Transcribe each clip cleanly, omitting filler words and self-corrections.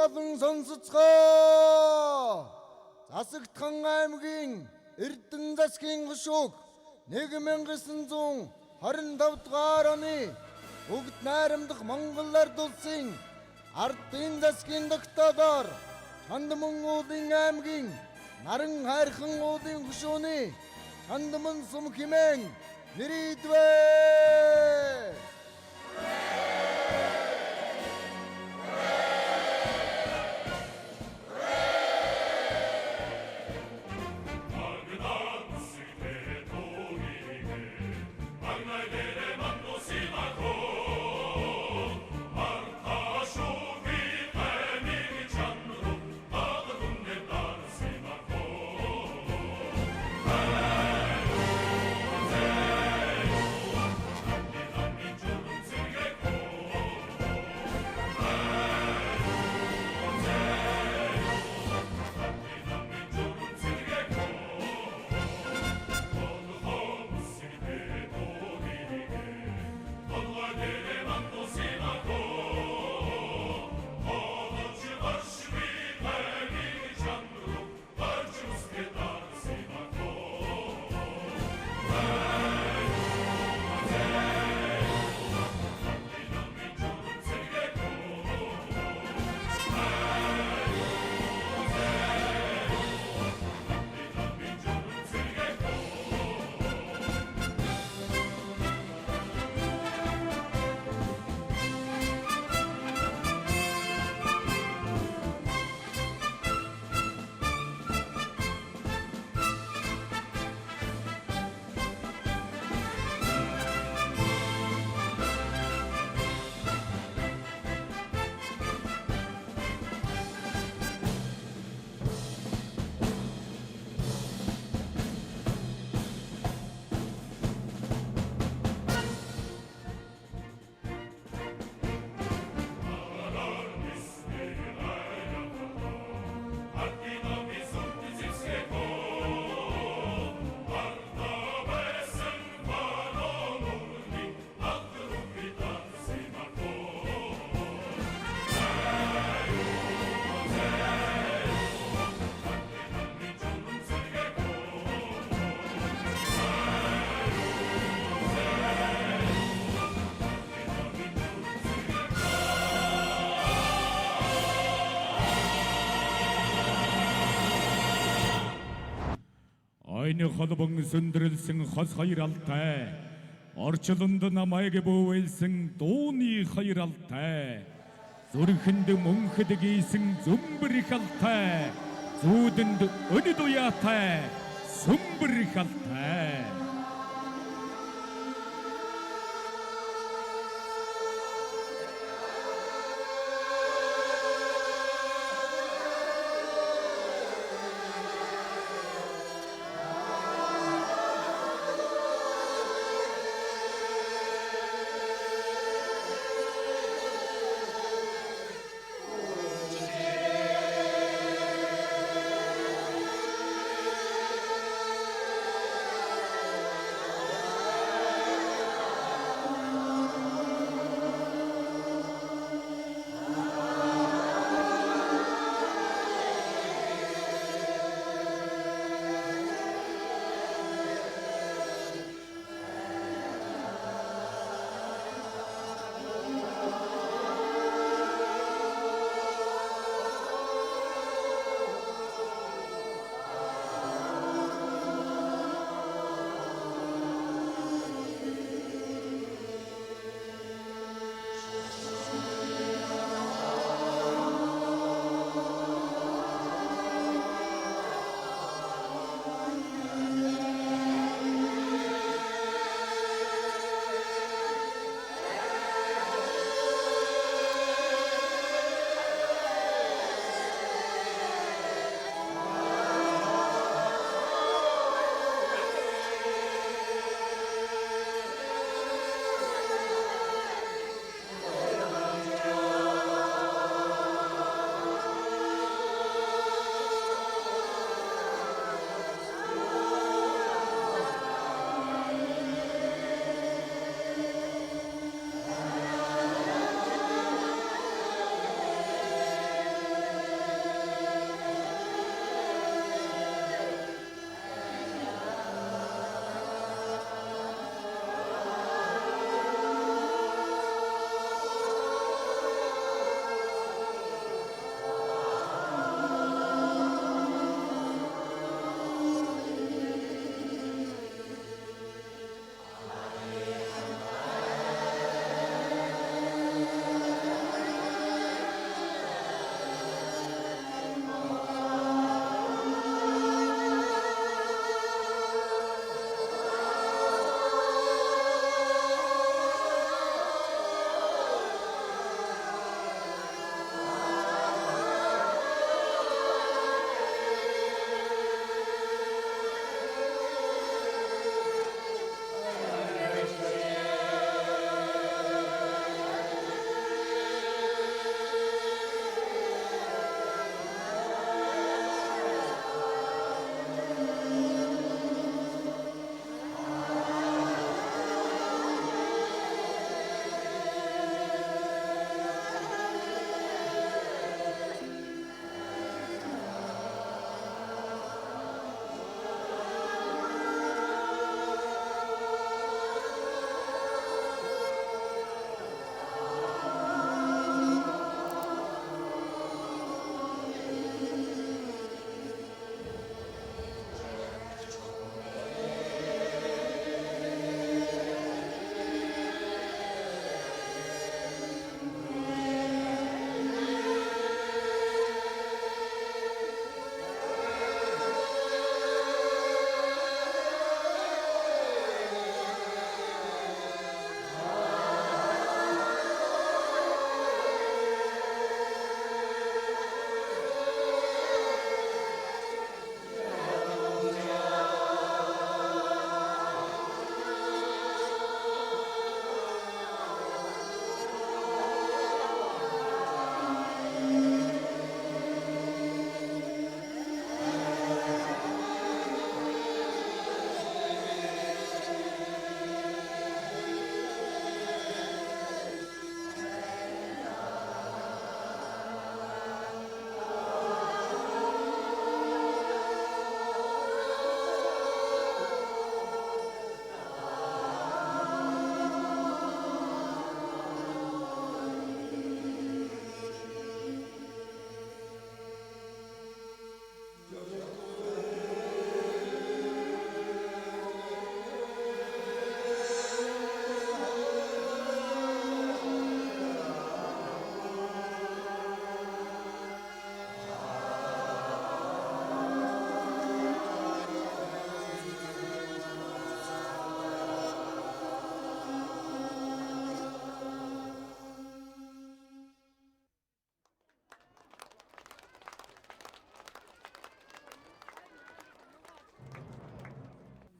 Олон сонсоцгоо. Засагтхан аймгийн Эрдэнэ засгийн гишүүг 1925 дугаар оны Бүгд найрамдах Монгол Ард улсын Ардын засгийн тогтоолоор Чандмон уулын аймгийн Наран хайрхан уулын хөшөөний Чандмон сум хэмээн нэрийдвэ. Ойны холбон сөндрөлсөн хос хоёр алтай. Орчлонд намайг бүүвэлсэн дууны хоёр алтай. Зүрхэнд мөнхөд гийсэн зүмбэр их алтай. Зүүдэнд өнөд уяатай сүмбэр их алтай.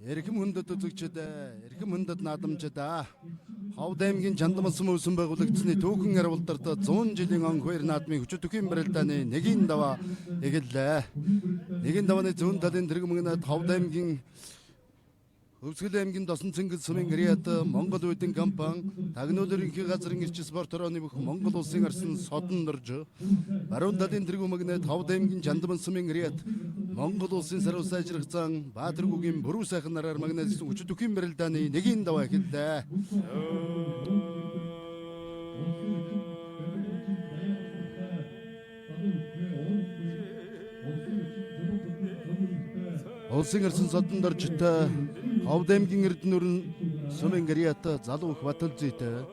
Эрхэм хүндэт үзэгчид, эрхэм хүндэт наадамчид, Ховд аймгийн Чандмалсан мөсөн байгуулагчны түүхэн харуулдарт 100 жилийн он хоёр наадмын хүчит төхийн барилдааны нэгийн даваа эхэллээ. Нэгийн давааны зүүн талын тэрэг мөнгөнөд Ховд аймгийн Хөвсгөл аймгийн Досон Цэнгэл сумын Риад Монгол Үйдэн компани Тагнуул ерөнхий газрын эрч спорт орооны бүх Монгол улсын арсан содон дорж, баруун талын тэрэг мөнгөнөд Ховд аймгийн Чандмал сумын Риад Монгол улсын сарвал сайжрах зан Баатаргүгийн бүрүү сайхан нараар магназсан хүчит төхийн барилдааны нэгийн даваа эхэллээ. Улсын арсан содон доржтой Ховд аймгийн Эрдэнэ сумын Риад залуу их Баталзүйтэй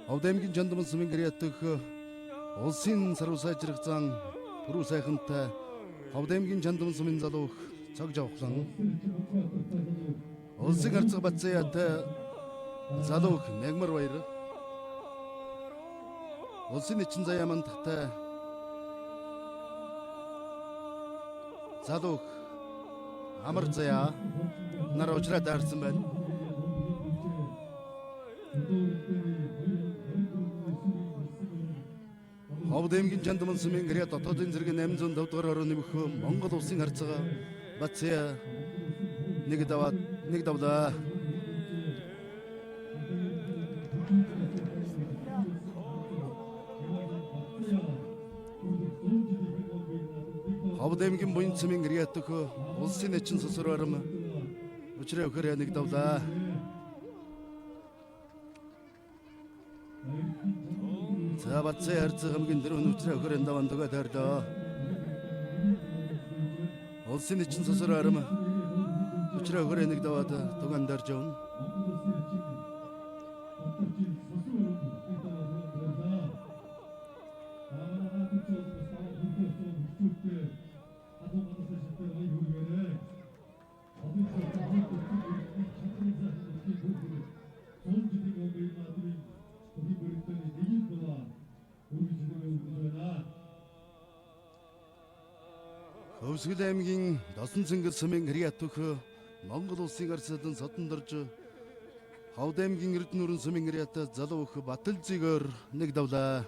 Ховд аймгийн Чандмал сумын Риад дэх улсын сарвал сайжрах зан бүрүү сайхантай Ховд аймгийн Чандмал сумын залуу их цог жавхлан улсын арцаг Батцаяатай залуу их Мягмар баяр улсын эчин заяа мандахтай залуу их Амар заяа нар уулзраа даарсан байна. Ховд аймгийн Чандмал сумын Риад дотоодын зэрэг 805 дугаар орооны бүх Монгол улсын харцгаа Батцая нэг даваа нэг давлаа. Ховд аймгийн Буян сумын Риад дэх улсын эчин сосор барам учраа өхөр нэг давлаа. За Батцай харцаг хамгийн дөрөв учраа өхөр даван тугаа тойрлоо. Улсын эчин сосор барам учраа өхөр нэг даваад тугаан дорж явна. Хөвсгөл аймгийн Досон Цэнгэл сумын Риад дэх Монгол улсын арсадан содон дорж Ховд аймгийн Эрдэнэ сумын Риад залуу их Баталзүйгээр нэг давлаа.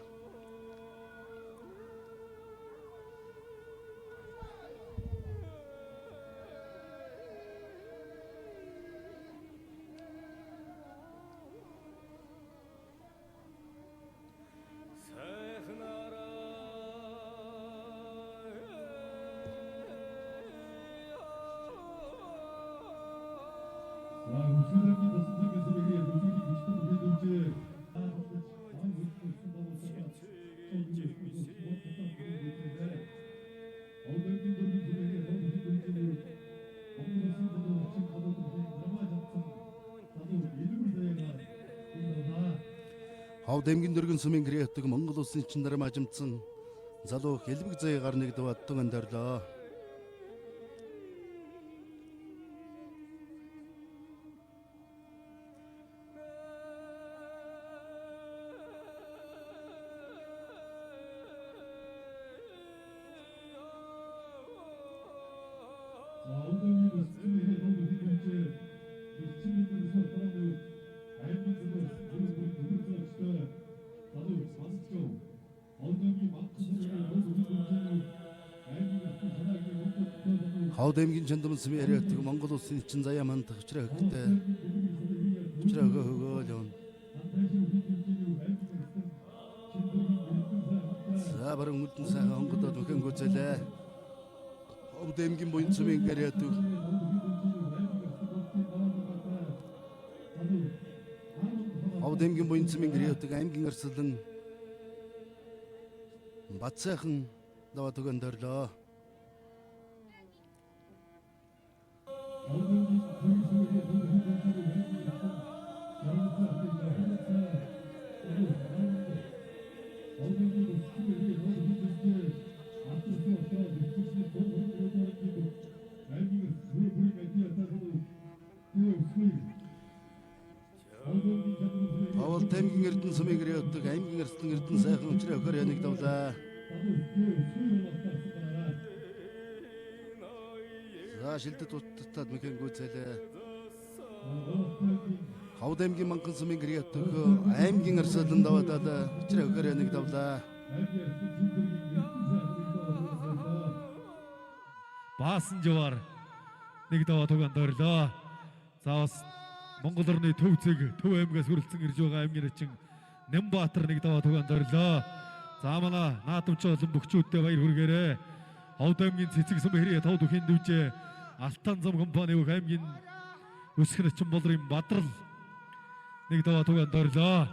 Ховд аймгийн дөргөн сумын Риад Монгол улсын чин дараа мажимдсан залуу хэлбэг заяагаар нэг даваад тугаан дорлоо. Ховд аймгийн Чандмал сумын Риад Монгол улсын чин заяа мандах учраа хөгтэй учраа хөгөөл явна. За баруун үлдэн сайхан онгодод мөхөн гүзэлээ. Ховд аймгийн Буян сумын Риад Ховд аймгийн Буян сумын Риад аймгийн арслан Батсайхан даваа түгэн дорлоо. Ховд аймгийн Эрдэнэ сумын Риад аймгийн арслан Эрдэнэ сайхан учраа өхөр яныг давлаа. За шилдэт уттад мэхэн гүйцээлээ. Ховд аймгийн Манган сумын гэрээ төхөө аймгийн арсаалан даваадаад өчрэ өгөр нэг давлаа. Баасан жавар нэг даваа тугаан дорилоо. За бас Монгол орны төв цэг Төв аймгаас хүрэлцэн ирж байгаа аймгийн начин Нямбаатар нэг даваа тугаан дорилоо. За манай наадамч болон бөхчүүдтэй баяр хүргээрэй. Ховд аймгийн цэцэг сум хэрэг тав дөхийн дүүжээ Алтан зам компани бүх аймгийн өсгөн начин болрын бадрал нэг даваа тугаан дорилоо.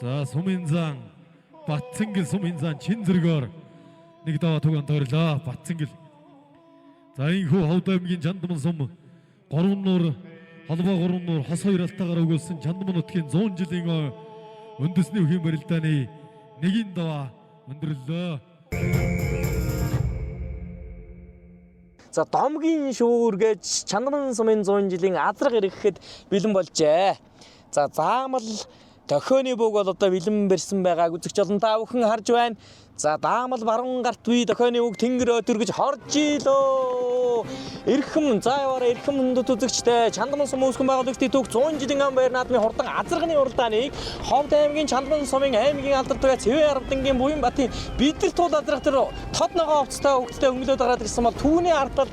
За сумын зан Батцэнгэл сумын зан чин зэргээр нэг даваа тугаан дорилоо. Батцэнгэл. За энэхүү Ховд аймгийн Чандман сум 3 нуур холбоо 3 нуур хос хоёр алтаагаар өгүүлсэн Чандман нутгийн 100 жилийн үндэсний үхийн барилдааны нэгin даваа өндөрлөө. За домгийн шүүр гэж Чандман сумын 100 жилийн азраг ирэхэд бэлэн болжээ. За заамал дохионы бүг бол одоо бэлэн бэрсэн байгааг үзэгч олон та бүхэн харж байна. За даамал баруун гарт бие дохионы үг тэнгэр өдөргөж хорж илөө. Эрхэм за яваараа эрхэм хүндэт үзэгчтэй Чандман сум үүсгэн байгуулагчдын түүх 100 жилийн ам баяр наадмын хурдан азарганы уралдааныг Ховд аймгийн Чандман сумын аймгийн алдар туяа Цэвэн Арвдангийн Буянбатын бидэр тул азрах тэр тод ногоо овцтой хөвгттэй өнгөлөөд гараад ирсэн бол түүний ардал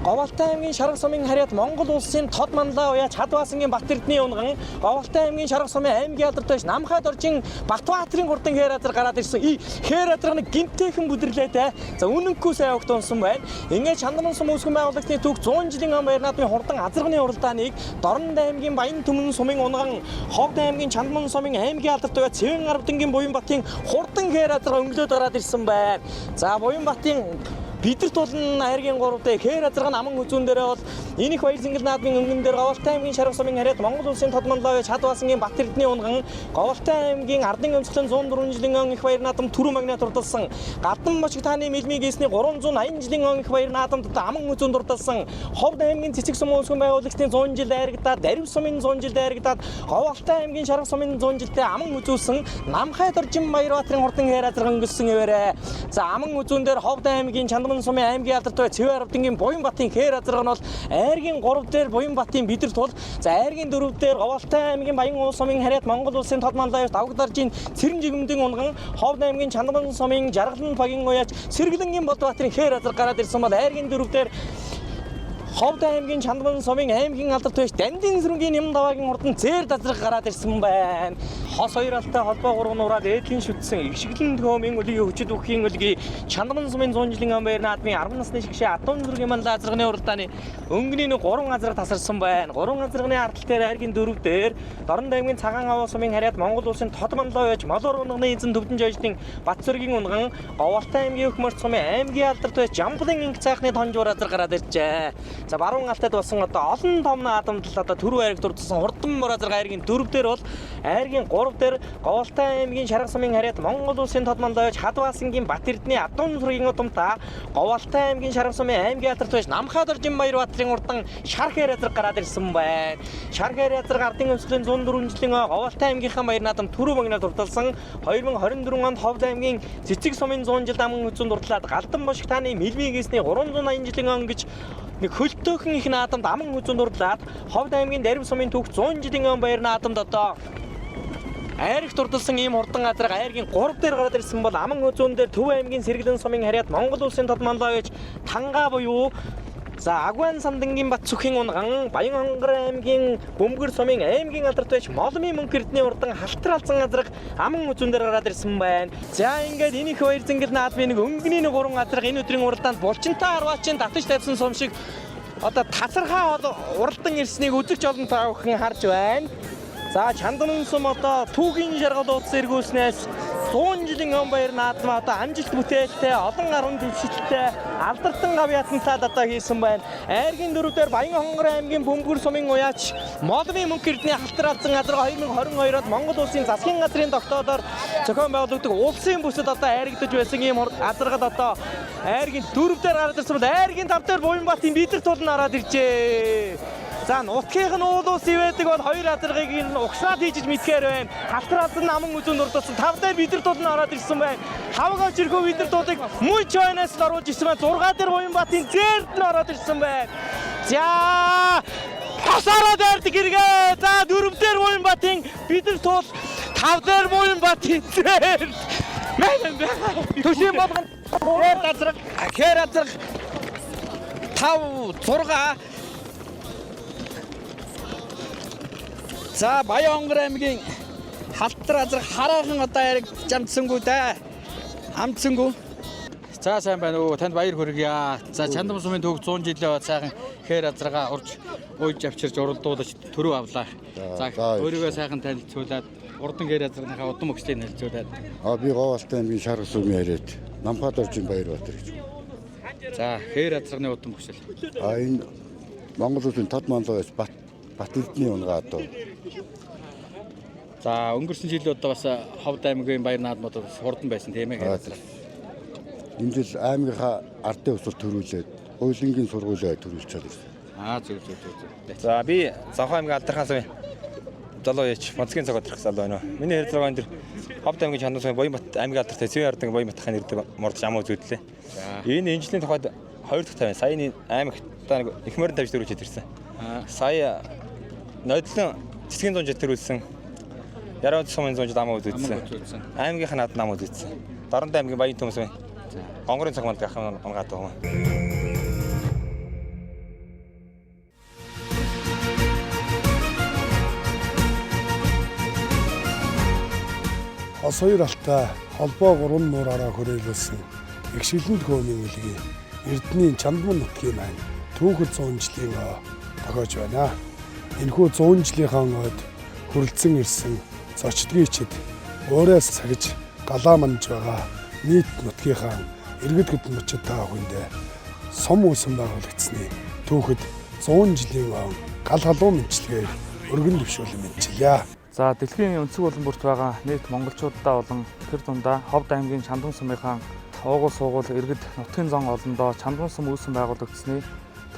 Говьалтай аймгийн Шарга сумын харьяат Монгол улсын тод манлай уяа Чадваасангийн Бат Эрдэнийн унган Говьалтай аймгийн Шарга сумын аймгийн алдартай ш Намхай доржин Батбаатарын хурдан хээр азар гараад ирсэн. И хээр азар нэг гинтэйхэн бүдэрлээтэй. За үнэнгүй сайн огт унсан байна. Ингээд Чандман сум үүсгэн байгуулагчдын түүх 100 жилийн ам баяр наадмын хурдан азарганы уралдааныг Дорнод аймгийн Баян түмэн сумын унган Ховд аймгийн Чандман сумын аймгийн алдартай уяа Цэвэн Арвдангийн Буянбатын хурдан хээр азар өнгөлөөд гараад ирсэн байна. За Буянбатын бидэрт болон айргийн 3 дээр хээр азарган аман үзүүн дээрээ бол энэ их баяр зингэл наадмын өнгөн дээр Говьалтай аймгийн Шарга сумын харьяат Монгол улсын тод манлай Чадваасангийн Бат Эрдэнийн унган Говьалтай аймгийн Ардын өмсгөлэн 104 жилийн он их баяр наадам түрүү магнат дурдалсан Гадан бочиг тааны мэлмиг ийсний 380 жилийн он их баяр наадамд аман үзүүн дурдалсан Ховд аймгийн Цэцэг сум үүсгэн байгуулагчдын 100 жил дайрагдаад Дарив сумын 100 жил дайрагдаад Говьалтай аймгийн Шарга сумын 100 жилдээ аман үзүүлсэн Намхай доржин Баярбаатарын хурдан хээр азарган өнгөссөн хэвээрээ. За аман үзүүн дээр Ховд аймгийн Чандман сумын аймгийн алдартай Цэвэн Арвдангийн Буянбатын хээр азарга нь бол айргийн 3 дээр Буянбатын бидэр тул за айргийн 4 дээр Говьалтай аймгийн Баян уул сумын харьяат Монгол улсын тод манлай Давгдаржийн Цэрэн жигмдийн унган Ховд аймгийн Чандман сумын Жаргалан багийн уяач Сэргэлэнгийн Болдбаатарын хээр азар гараад ирсэн бол айргийн 4 дээр Ховд аймгийн Чандман сумын аймгийн алдартай биш Дамдын сүрэнгийн Ням даваагийн хурдан зээр дазраг гараад ирсэн байна. Хос хоёр алтай холбоо 3 нуураад ээдлийн шүтсэн игшиглэн төхөөмийн өлгийн хүчит үхийн өлгий Чандман сумын 100 жилийн ам баяр наадмын 10 насны шигшээ Адуун зүргийн манлай азарганы уралдааны өнгөний 3 азраг тасарсан байна. 3 азарганы ардал дээр айргийн 4 дээр Дорнод аймгийн Цагаан аваа сумын харьяат Монгол улсын тод манлай байж Молоор унганы эзэн Төвдөн жойждын Бат зүргийн унган Говьалтай аймгийн Өхмөрт сумын аймгийн алдартай Жамблын инг цайхны тонжуур азар гараад иржээ. За баруун алтад болсон одоо олон том наадамдал одоо түрүү айраг дурдсан хурдан мөр азар айргийн 4 дээр бол айргийн 3 дээр Говьалтай аймгийн Шарга сумын харьяат Монгол улсын тод манлай байж Хадваасангийн Бат Эрдэнийн Адуун сүргийн удамтай Говьалтай аймгийн Шарга сумын аймгийн алдартай байж Намхай доржин Баярбаатарын хурдан шар хээр азар гараад ирсэн байна. Шар хээр азар ардын өмсгөлийн 104 жилийн Говьалтай аймгийнхаа баяр наадам түрүү магнаар дурдалсан 2024 онд Ховд аймгийн Цэцэг сумын 100 жил аман үзүүн дурдлаад Галдан бошиг тааны Мэлмийн гэсний 380 жилийн он гэж нэг хөлтөөхөн их наадамд аман үзүүн дурдлаад Ховд аймгийн Дарив сумын түүх 100 жилийн он баяр наадамд одоо айрагт дурдалсан ийм хурдан газраг айргийн 3 дээр гараад ирсэн бол аман үзүүн дээр Төв аймгийн Сэргэлэн сумын харьяат Монгол улсын тод манлай гэж Танга буюу За Агван Самдангийн Бат Сүхийн унган Баян-Хонгор аймгийн Бөмбөр сумын аймгийн алдарт байж Молмын мөнх эрдний урдан халтар алзан азраг аман үзүүн дээр гараад ирсэн байна. За ингээд энэ их баяр зингэл наадмын нэг өнгөний нэг гурван азраг энэ өдрийн уралдаанд булчинтай арваачин татаж тавьсан сум шиг одоо тасархаа уралдан ирснийг үзэгч олон та бүхэн харж байна. За Чандман сум одоо түүхийн шаргал ууц эргүүлснээс 100 жилийн он баяр наадмаа одоо амжилт бүтээлтэй олон арван дэвшилттэй алдартан гавьяатан цаад одоо хийсэн байна. Айргийн дөрөвдөр Баян-Хонгор аймгийн Бөмбөр сумын уяач Молмын мөнх эрдний халтар алзан газар 2022 онд Монгол улсын засгийн газрын тогтоолоор зохион байгуулагддаг улсын бүсэд одоо айрагдаж байсан ийм азаргад одоо айргийн дөрөвдөр гараад ирсэн бол айргийн тав дээр Буянбатын бидэр тул нь ороод иржээ. За нутгийнх нь уулуус ивэдэг бол хоёр азаргыг нь угшаад хийж мэдхээр байна. Халтар алзан наман үзүүн дурдсан. Тав дээр бидэр тул нь ороод ирсэн байна. Хавг очирхөө бидэр тулыг мөн чойноос л оруулж ирсэн байна. 6 дээр Буянбатын зээрд нь ороод ирсэн байна. За хосороо дайрдаг хэрэгээ. За 4 дээр Буянбатын бидэр тул, 5 дээр Буянбатын зээрд. Мэн мэн. Төшийн болгон хээр азарга, хээр азарга 5 6. За Баян-Хонгор аймгийн халтар азраг хараахан одоо яриг жамдсангүй дээ. Амтсангүй. За сайн байна уу? Танд баяр хүргье. За Чандам сумын төг 100 жилийн сайхан хээр азрагаа урж уйж авчирч уралдуулж төрөв авлаа. За өөрийгөө сайхан танилцуулаад урдан хээр азрагынхаа удам өгчлийг танилцуулаад. А би Говьалтай аймгийн Шарга сумын яриад Намхад оржин Баярбаатар гэж. За хээр азрагны удам өгсөл. А энэ Монгол улсын тод манлай байж Бат Бат Эрдний унгаа одоо. За өнгөрсөн жил одоо бас Ховд аймгийн баяр наадмууд бас хурдан байсан тийм ээ. Энэ жил аймгийнхаа ардын усул төрүүлээд уйлангийн сургуулиа төрүүлчихээд ирсэн. Аа зөв зөв зөв зөв. За би Завхан аймгийн Алдархан сумын залуу яач Монцгийн цаг өдрөх залуу байна. Миний хэрэг зургаан дээр Ховд аймгийн Чандан сумын Буянбат аймгийн алдартай Цэвэн ардан Буянбат хааны ирдэг мордож ам үзүүллээ. Энэ энэ жилийн тухайд 2 дахь тавин сая энэ аймагтаа нэг их морин 54 жил ирсэн. Сая нодлон цэцгийн 100 жил төрүүлсэн. Яруу сумын 100 жил ам үзүүлсэн. Аймгийнх нь над нам үзүүлсэн. Дорнод аймгийн Баян төмс сумын Гонгорын цаг манд гах унгаад байгаа юм. Хос хоёр алтай холбоо гурван нуураараа хүрээлүүлсэн Эгшиглэнд хөөнийн үлгийн Эрдэнийн Чандман нутгийн маань түүхэд 100 жилийн ой тохиож байна. Энэхүү 100 жилийнхаа ойд хүрэлцэн ирсэн зочдгийчид уурайс сахиж галаа манж байгаа нийт нутгийнхаа иргэд хөдөлмөрчид та бүхэндээ сум үүсэн байгуулагдсны түүхэд 100 жилийн он гал халуун мэндчилгээр өргөн дэвшүүлэн мэндчилье. За дэлхийн өнцөг болон бүрт байгаа нийт монголчуудаа болон тэр дундаа Ховд аймгийн Чандам сумынхаа уугуул суугуул иргэд нутгийн зон олондоо Чандам сум үүсэн байгуулагдсны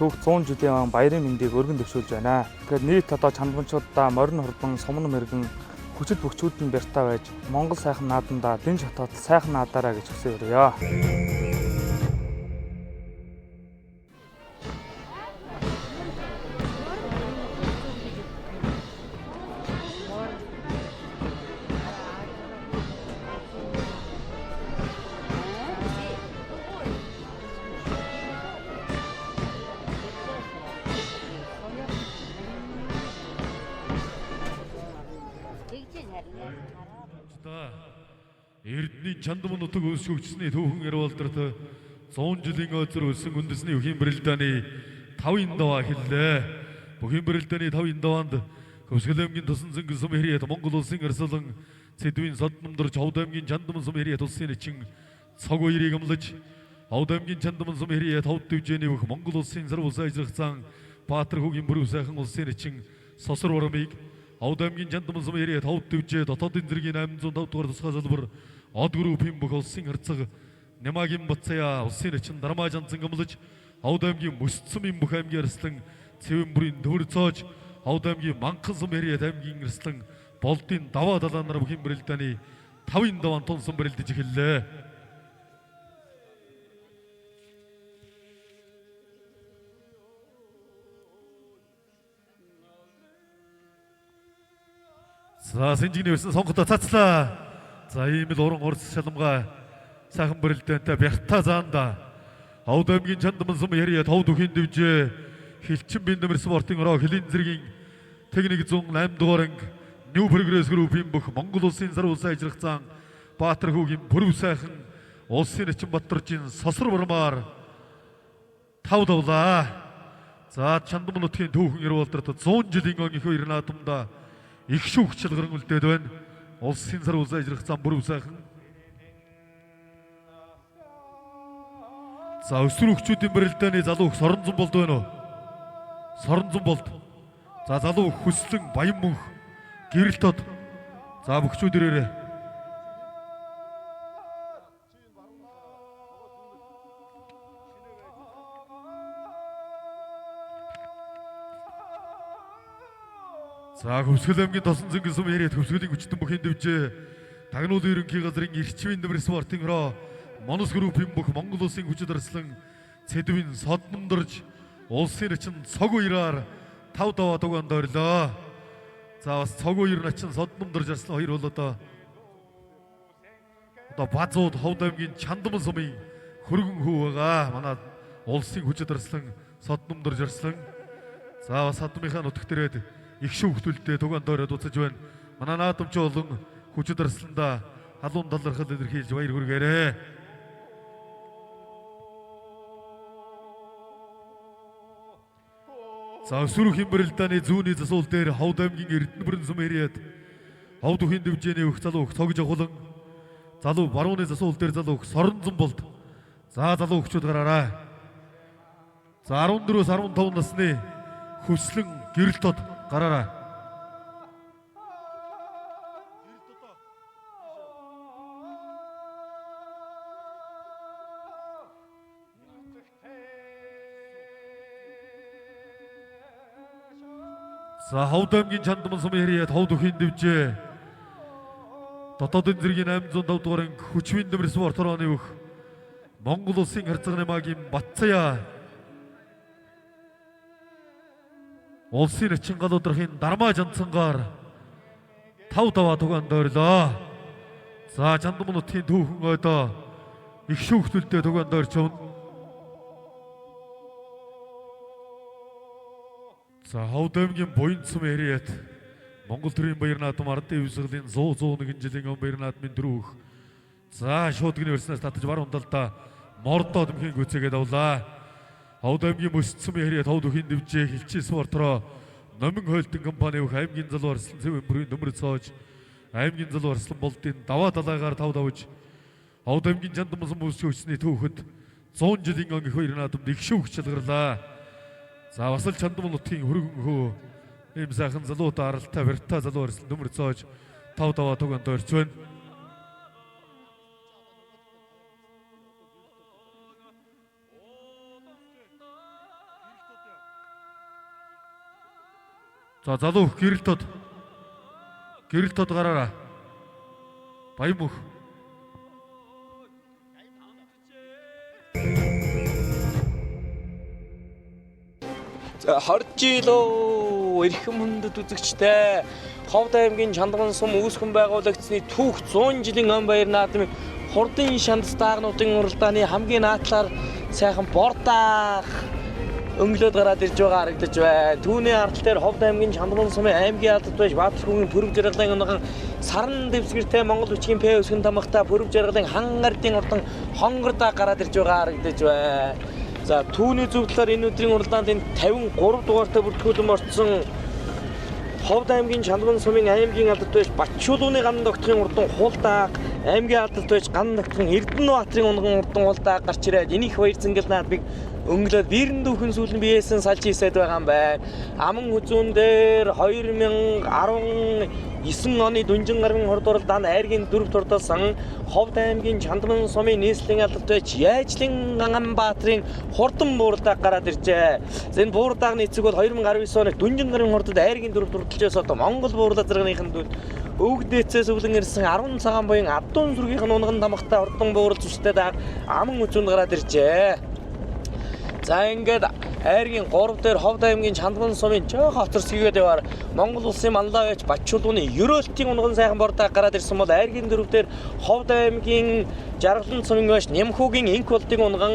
түүх 100 жилийн он баярын мэндийг өргөн дэвшүүлж байна. Тэгэхээр нийт одоо чандамчуудаа морин хурдан сумн мэрэгэн хүчит бөхчүүд нь бяртаа байж Монгол сайхан наадамдаа дэн шатаад сайхан наадаарай гэж хүсэн өрье. Эрдэнийн Чандман нутаг өвсгөгчсний түүхэн Эрвалдарт 100 жилийн ойцор өссөн үндэсний бүхийн барилдааны 5-ын даваа эхэллээ. Бүхийн барилдааны 5-ын даваанд Хөвсгөл аймгийн Тусан зөнгөн сум хэрэгэт Монгол улсын арслан Сэдвийн содномдорч Ховд аймгийн Чандман сум хэрэгэт улсын нэчин цог хоёрыг амлаж Ховд аймгийн Чандман сум хэрэгэт Ховд дэвжээний бүх Монгол улсын сар улсаа ажиллах Баатар хүүгийн бүрүү сайхан улсын нэчин Сосор урамыг Ховд аймгийн Чандман сум хэрэгэт Ховд дэвжээ дотоодын зэргийн 805 дугаар тусгай салбар Од группийн бүх улсын харцаг Нямагийн Бацая улсын нэчин Дармаа жанзан гамлаж Ховд аймгийн Мөсцөм юм бүх аймгийн арслан Цэвэн бүрийн төвөр цоож Ховд аймгийн Манхан сум хэрэгэт аймгийн арслан Болдын даваа далаанаар бүхийн барилдааны 5-ын даваан тунсан барилдаж эхэллээ. За сэнжигний өрсөн сонготой цацлаа. За ийм л уран урс шалмгаа сайхан барилдаантай бярта заанда Ховд аймгийн Чандман сум ярья тов дөхийн дэвжээ Хилчин Биндэмэр спортын ороо хөлийн зэргийн Тэг 108 дугаар анги New Progress Group-ийн бүх Монгол улсын сар улсын ажиллах зан Баатар хүүгийн пүрэв сайхан улсын начин Батдаржийн сосор бармаар тав давлаа. За Чандман нутгийн түүхэн эрүүлдэрт 100 жилийн он их хоёр наадамда их шүүх чалгаран үлдээд байна. Улсын сар улсын ажиллах зам бүрв сайхан. За өсвөр хөгчүүдийн барилдааны залуу хөх Соронзон болд байна уу? Соронзон болд. За залуу хөх Хүслэн Баян мөнх гэрэлт од. За бөхчүүд ирээрээ. За Хөвсгөл аймгийн тосон зөнгөн сум яриад Хөвсгөлийн хүчтэн бүхийн дэвжээ Тагнуул ерөнхий газрын Эрчмийн нэмэр спортын роо Монос группийн бүх Монгол улсын хүчит арслан Цэдвийн содномдорж улсын начин цог уяраар тав даваа дугаан дойрлоо. За бас цог уяр начин содномдорж арслан хоёр бол одоо Базууд Ховд аймгийн Чандман сумын хөргөн хүү байгаа. Манай улсын хүчит арслан содномдорж арслан. За бас хадмынхаа нутагт ирээд их шүүхтүүлдэ тугаан дойроод уцаж байна. Манай наадамч болон хүчит арсланда халуун талархал илэрхийлж баяр хүргээрэй. За өсвөр үеийн барилдааны зүүнний засуул дээр Ховд аймгийн Эрдэнэбүрэн сум ирээд Ховд үеийн дэвжээний өх залуу өх цог жавхлан залуу барууны засуул дээр залуу өх Соронзон болд. За залуу өхчүүд гараарай. За 14-өөс 15 насны Хүслэн гэрэлтод гараарай. За Ховд аймгийн Чандман сум яриад Ховд үеийн дэвжээ дотоодын зэргийн 805 дугаар анги Хүчвийн нэмэр спорт орооны өх Монгол улсын харьцагны магийн Батцая улсын начин галуудрахын Дармаа Жанцангаар тав даваа тугаан дойрлоо. За Чандман нутгийн түүхэн ойдоо их шүүхтүүлдэ тугаан дойрч явна. За Ховд аймгийн Буян сум яриад Монгол төрийн баяр наадам ардын хувьсгалын 100 101 жилийн он баяр наадмын дөрөв. За шууд гүний өрснөөс татаж баруун талдаа мордоо дэмхийн гүцээгээд авлаа. Ховд аймгийн Мөсцсөн яриад Ховд үеийн дэвжээ Хилчийн спортроо Номин хойлтон компани өх аймгийн залуу арслан цэвэн бүрийн нөмөр цоож аймгийн залуу арслан болдын даваа далайгаар тав давж Ховд аймгийн Чандман сум үүсгэн хүчний түүхэд 100 жилийн он их хоёр наадамд их шүүх чалгарлаа. За бас л Чандман нутгийн хөргөн хөө ийм сайхан залуудаа аралтай барьтаа залуу арслан нөмөр цоож тав даваа тугаан дойрч байна. За залуу хөх гэрэлтод гэрэлтод гараарай. Баян мөнх. За 20 жил эрхэм хүндэт үзэгчтэй Ховд аймгийн Чандман сум үүсгэн байгуулагдсны түүх 100 жилийн он баяр наадмын хурдан шанд даагнуудын уралдааны хамгийн наадлаар сайхан бордаах өнгөлөөд гараад ирж байгаа харагдаж байна. Түүний ардл дээр Ховд аймгийн Чандман сумын аймгийн алдарт байж Баатар хүүгийн Пүрэв жаргалын унган саран дэвсгэртэй Монгол бичгийн П өсгөн тамгатай Пүрэв жаргалын хан ардын урдан хонгордаа гараад ирж байгаа харагдаж байна. За түүний зөв талаар энэ өдрийн уралдаанд энэ 53 дугаартай бүртгүүлэн орцсон Ховд аймгийн Чандман сумын аймгийн алдарт байж Батчуулууны ган тогтхын урдан хулдааг аймгийн алдарт байж ган тогтхын Эрдэнэбаатарын унган урдан хулдааг гарч ирээд энэ их баяр зингэл наадмыг өнгөлөөд бирэн дүүхэн сүүл нь биеэсэн салж ийсэд байгаа юм байна. Аман хүзүүн дээр 2019 оны дүнжин гаргийн хурд уралдаанд айргийн дөрөв турдалсан Ховд аймгийн Чандман сумын нийслэлийн алдарт байж Яажлын Ганбаатарын хурдан бууралдааг гараад иржээ. За энэ бууралдааны эцэг бол 2019 оны дүнжин гаргийн хурдад айргийн дөрөв турдалж байсан одоо Монгол бууралдаа зэрэгнийхэн дүнд өвөг дээцээс өвлөн ирсэн 10 цагаан буян адуун сүргийнх нь унган тамгатай хурдан буурал зүстэй дааг аман хүзүүнд гараад иржээ. За ингээд айргийн 3 дээр Ховд аймгийн Чандман сумын жоох хоцорсгийгээд яваар Монгол улсын манлай байж Батчуулууны ерөөлтийн унган сайхан бордаа гараад ирсэн бол айргийн 4 дээр Ховд аймгийн Жаргалан сумын байж Нямхүүгийн инк болдын унган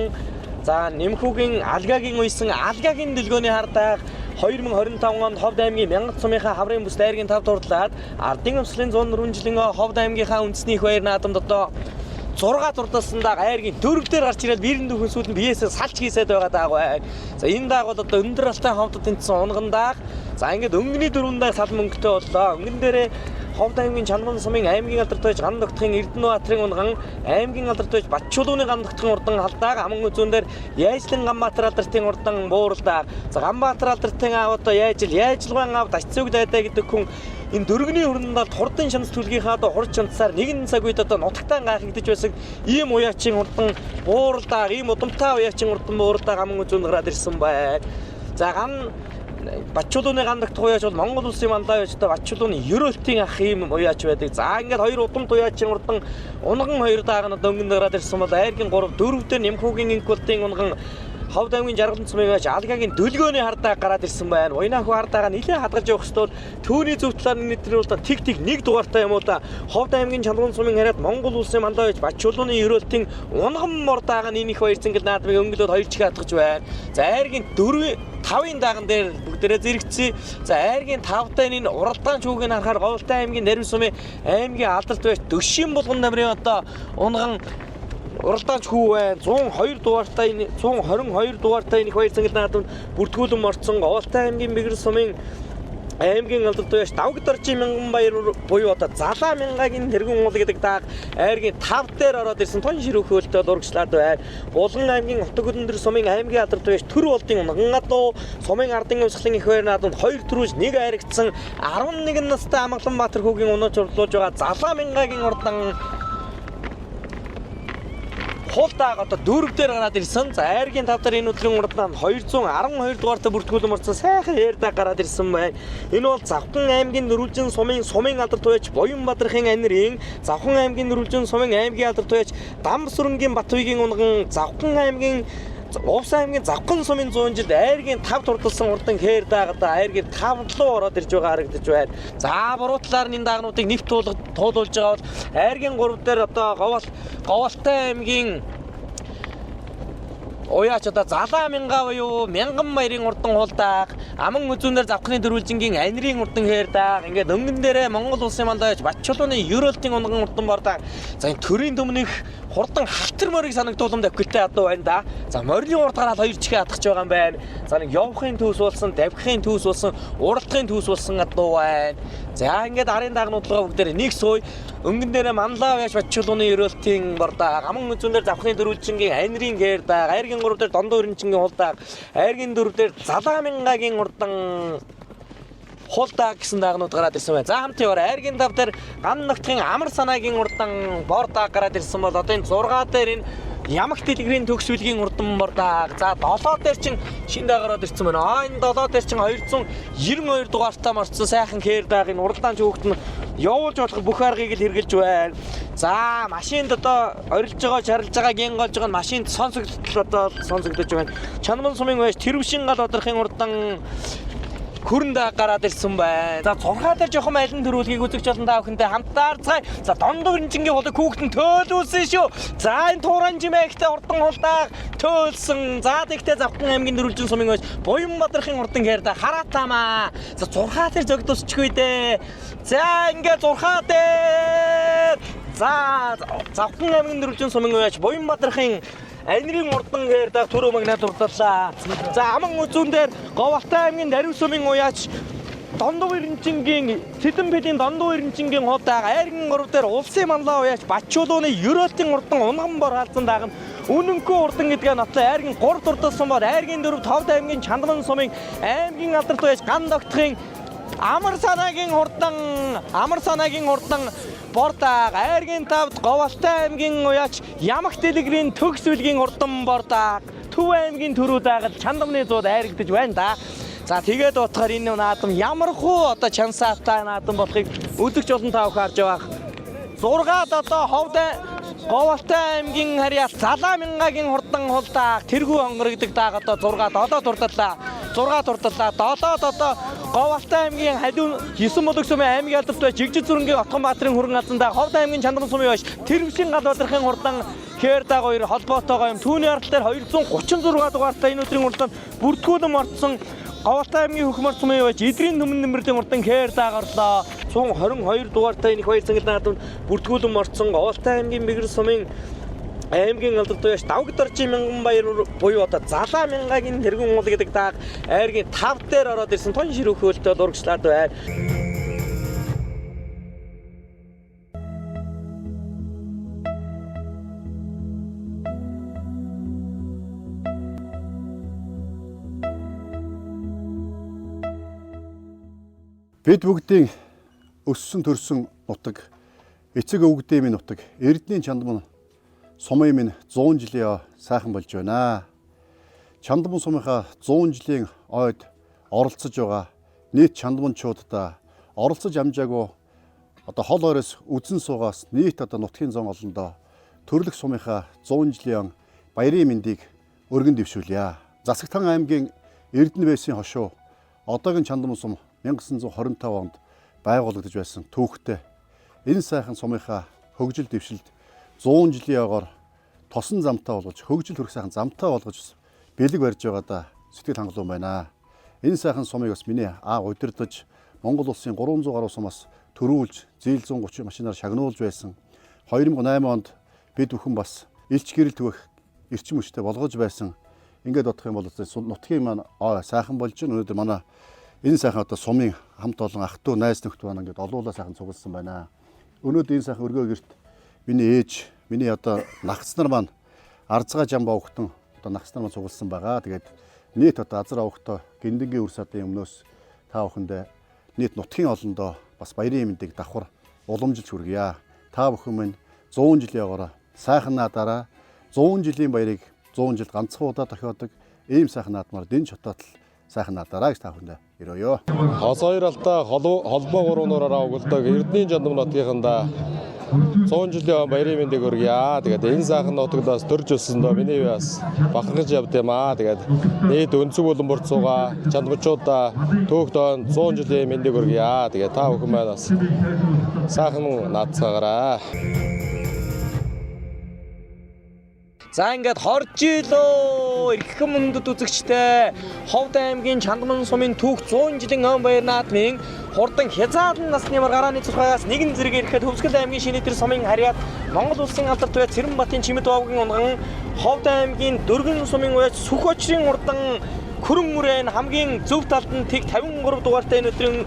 За Нэмхүүгийн Алгагийн уйсан Алгагийн дэлгөөний хардаа 2025 онд Ховд аймгийн Мянгат сумынхаа хаврын бүс дайргийн 5 дурдлаад ардын өмслийн 104 жилийн Ховд аймгийнхаа үндэсний их баяр наадамд одоо 6 дурдалсан даг айргийн 4 дээр гарч ирээд бирэн дүүхэн сүйд нь биесээ салж хийсэд байгаа дааг байна. За энэ дааг бол одоо өндөр алтай ховдод тэнцсэн унган дааг. За ингээд өнгөний дөрвөн дааг сал мөнгөтэй боллоо. Өнгөн дээрээ Ховд аймгийн Чанман сумын аймгийн алдарт байж ган тогтхын Эрдэнэбаатарын унган аймгийн алдарт байж Батчулууны ган тогтхын урдан халдааг аман үзүүн дээр Яйжлан Ганбаатар алдартын урдан бууралдааг. За Ганбаатар алдартын аав одоо Яйжил, Яйжилгаан аав Дачцүг дайдаа гэдэг хүн энэ дөргөний хөрөндөлд хурдан шанц түлгийнхаа одоо хурд шанцсаар нэгэн цаг үед одоо нутагтаа гайхагдаж байсан ийм уяачин урдан бууралдааг, ийм удамтай уяачин урдан бууралдааг аман үзүүнд гараад ирсэн байна. За ган Батчулууны ган дагт уяач бол Монгол улсын мандаа байж одоо Батчулууны ерөөлтийн ах ийм уяач байдаг. За ингээд хоёр удамт уяачин урдан унган хоёр дааг нь одоо өнгөн гараад ирсэн бол айргийн 3 4 дээр Нэмхүүгийн инкултын унган Ховд аймгийн Жаргалан сумын байж Алгагийн дөлгөөний хардаа гараад ирсэн байна. Уйнааху хардаагаа нэлээд хадгалж явах ёстой бол түүний зөв талаар нэгтрээ бол тиг тиг нэг дугаартай юм уу да. Ховд аймгийн Чандрун сумын хараад Монгол улсын мандаа байж Батчулууны ерөөлтийн унган мор даага нь энэ их баяр зингэл наадмыг өнгөлөөд хоёр чихээ хатгаж байна. За айргийн 4 5-ын дааган дээр бүгдээрээ зэрэгцээ. За айргийн 5-тай энэ уралдаан чүүгийг харахаар Говьлтай аймгийн Нарийн сумын аймгийн алдарт байж Дөшийн булган намрын одоо унган уралдаанч хүү байна. 102 дугаартай энэ 122 дугаартай энэ их баяр зангил наадамд бүртгүүлэн орцсон Говьлтай аймгийн Бэгэр сумын аймгийн алдарт байж Давгдоржийн мянган баяр буюу одоо Залаа мянгагийн тэргүүн уул гэдэг дааг айргийн 5 дээр ороод ирсэн тон ширүүхөлтөд урагшлаад байна. Булган аймгийн Утаг өндөр сумын аймгийн алдарт байж Төр болдын унган адуу сумын ардын өмсгөлийн их баяр наадамд 2 төрүүж 1 айрагдсан 11 настай Амгаланбаатар хүүгийн унууч урлуулж байгаа Залаа мянгагийн урдан хулдааг одоо 4 дээр гараад ирсэн. За айргийн 5 дээр энэ өдрийн урднаа 212 дугаартай бүртгүүлэн орсон сайхан ээр даг гараад ирсэн байна. Энэ бол Завхан аймгийн Нүрэлжин сумын сумын алдарт байж Буян Бадрахын анирын Завхан аймгийн Нүрэлжин сумын аймгийн алдарт байж Дамсүрэнгийн Батуйгийн унган Завхан аймгийн Увс аймгийн Завхан сумын 100 жилд айргийн 5 турдалсан урдан хээр даг одоо айргийн 5 руу ороод ирж байгаа харагдаж байна. За буруу талаар нь энэ даагнуудыг нэвт туулуулж байгаа бол айргийн 3 дээр одоо Говьлтай аймгийн уяач одоо Залаа мянга буюу Мянган баярын урдан хулдааг аман үзүүнээр Завхны дөрвөлжингийн анирын урдан хээр дааг ингээд өнгөн дээрээ Монгол улсын мандаа байж Батчулууны ерөөлтийн унган урдан бордааг. За энэ төрийн төмнөх хурдан халтар морийг санагдуулам давхилтай адуу байна да. За морины урд гараад хоёр чихээ хатгах байгаа юм байна. За нэг явахын төс болсон, давхихын төс болсон, уралдахын төс болсон адуу байна. За ингээд арын даагнуудлага бүгдээр нэг сууй өнгөн дээрээ манлаа яаж Батчулууны ерөөлтийн бордааг аман үзүүнээр Завхны дөрвөлжингийн анирын гээр дааг айргийн 3 дээр Дондоо өрнчингийн хулдааг айргийн 4 дээр Залаа мянгагийн урдан хулдааг гэсэн даагнууд гараад ирсэн байна. За хамт яваарай. Айргийн 5 дээр ган ногтхын амар санаагийн урдан бор дааг гараад ирсэн бол одоо энэ 6 дээр энэ Ямагт дэлгэрийн төгс бүлгийн урдан бор дааг. За 7 дээр чин шин дааг гараад ирсэн байна. Аа энэ 7 дээр чин 292 дугаартай морцсон сайхан хээр дааг энэ уралдаан хүүхэд нь явуулж болох бүх аргыг л хэрэгжилж байна. За машинд одоо орилж байгаа, чарлж байгаа, ген голж байгаа нь машинд сонсогдтол одоо сонсогдож байна. Чанман сумын байж Тэрвшин гал одрахын урдан хүрэн дааг гараад ирсэн байна. За 6 дээр жоохон алин төрүүлгийг үзэгч болон та бүхэнтэй хамтдаа харцгаая. За Дондоо өрнчингийн хулыг хүүхэд нь төөлүүлсэн шүү. За энэ Тууран жимээгтэй урдан хулдааг төөлсөн. За тэгтээ Завхан аймгийн Дөрвөлжин сумын байж Буян Бадрахын урдан хээр да хараатаамаа. За 6 дээр зөгдөлсчихгүй дээ. За ингээ 6 дээр за Завхан аймгийн Дөрвөлжин сумын байж Буян Бадрахын анирын урдан гээр даг түрүү магнат урдаллаа. За аман үзүүн дээр Говьлтай аймгийн Дарив сумын уяач Дондоо эренчингийн Цэдэн пэлийн Дондоо эренчингийн хулдааг айрган 3 дээр улсын манлаа уяач Батчулууны ерөөлтийн урдан унган бор хаалцсан дааг нь үнэнхүү урдан гэдгээ нотлоо айрган 3 дурдсан бор айргийн 4 5 аймгийн Чандман сумын аймгийн алдарт уяач ган догтхын амар санаагийн урдан бордааг айргийн 5-д Говьлтай аймгийн уяач Ямагт дэлгэрийн төгс бүлгийн урдан бордааг Төв аймгийн төрүү дааgal Чандамны зууд айрагдаж байна да. За тэгээд утгаар энэ наадам ямар хуу одоо чансаатай наадам болохыг өдөрч олон та бүхэн харж байгаа. 6-д одоо Ховд Говьлтай аймгийн харьяал Залаа мянгагийн хурдан хулдааг тэргүү онгор гэдэг дааг одоо 6 7 дурдаллаа. 6 дурдаллаа. 7-д одоо Говьалтай аймгийн Халиун 9 булаг сумын аймгийн алдарт байж Жигжид зүрэнгийн Отгонбаатарын хүрэн алзандаа Ховд аймгийн Чандран сумын байж Тэрвшин Галбадрахын хурдан Кэрдаг хоёр холбоотойгоо юм. Түүний ард дээр 236 дугаартай энэ өдрийн уралдаанд бүртгүүлэн мордсон Говьалтай аймгийн Хөхмөр сумын байж Идрийн түмэн нэмэрлийн хурдан Кэрдаг орлоо. 122 дугаартай энэ их баяр зангил наадамд бүртгүүлэн мордсон Говьалтай аймгийн Бэгэр сумын аймгийн алдарт байж Давгдоржийн мянган баяр буюу одоо Залаа мянгагийн тэргүүн уул гэдэг дааг айргийн 5 дээр ороод ирсэн тон ширүүхөлтөд урагшлаад байна. Бид бүгдийн өссөн төрсөн нутаг, эцэг өвгдийн минь нутаг, Эрдэнийн Чандман сумын минь 100 жилийн сайхан болж байна. Чандман сумынхаа 100 жилийн ойд оролцож байгаа нийт чандманчуудаа оролцож амжаагүй одоо хол ойроос үзэн суугаас нийт одоо нутгийн зон олондоо төрлөх сумынхаа 100 жилийн баярын мэндийг өргөн дэвшүүлье. Засагтан аймгийн Эрдэнэ бэсийн хошуу одоогийн Чандман сум 1925 онд байгуулагдаж байсан түүхтэй энэ сайхан сумынхаа хөгжил дэвшилд 100 жилийн ойгоор тосон замтай болгож хөгжил хүрэх сайхан замтай болгож бэлэг барьж байгаадаа сэтгэл хангалуун байна. Энэ сайхан сумыг бас миний аав удирдах Монгол улсын 300 гаруй сумаас төрүүлж зээл 130 машинаар шагнуулж байсан. 2008 онд бид бүхэн бас элч гэрэл түгэх эрчим хүчтэй болгож байсан. Ингээд бодох юм бол нутгийн маань сайхан болж байна. Өнөөдөр манай энэ сайхан одоо сумын хамт олон ах トゥ найз нөхд маань ингээд олуулаа сайхан цугласан байна. Өнөөдөр энэ сайхан өргөө гэрт миний ээж, миний одоо нагц нар маань Арзгаа жам бовгтон одоо нагц нар маань цугласан байгаа. Тэгээд нийт одоо азар авахтаа гиндэнгийн үр садын өмнөөс та бүхэндээ нийт нутгийн олондоо бас баярын мэндийг давхар уламжилж хүргье. Та бүхэн минь 100 жилийн огоороо сайхан наадаараа 100 жилийн баярыг 100 жил ганцхан удаа тохиодог ийм сайхан наадмаар дэн чотоотл сайхан наадаараа гэж та бүхэндээ өрөөё. Хос хоёр алдаа холбоо гурван нуураараа угалдаг Эрдэнийн Чандам нутгийнхандаа 100 жилийн баярын мэндийг хүргье. Тэгээд энэ сайхан нутагтаас төрж өссөндөө миний бас бахархаж явд юм аа. Тэгээд нийт өнцөг болон бүрт суугаа чандмачуудаа төөхт он 100 жилийн мэндийг хүргье. Тэгээд та бүхэн маань бас сайхан наадцгаагаарай. За ингээд хорж илөө эрхэм мөндөд үзэгчтэй Ховд аймгийн Чандман сумын түүх 100 жилийн өн баяр наадмын хурдан хязгаарлан насны маргааны 6-аас нэгэн зэрэг ирэхэд Хөвсгөл аймгийн Шинэтэр сумын харьяат Монгол улсын алдарт бай Цэрэнбатын Чимэд вовгийн унган Ховд аймгийн Дөргөн сумын уяач Сүх очрын хурдан Хөрөн үрэн хамгийн зөв талд нь тэг 53 дугаартай энэ өдрийн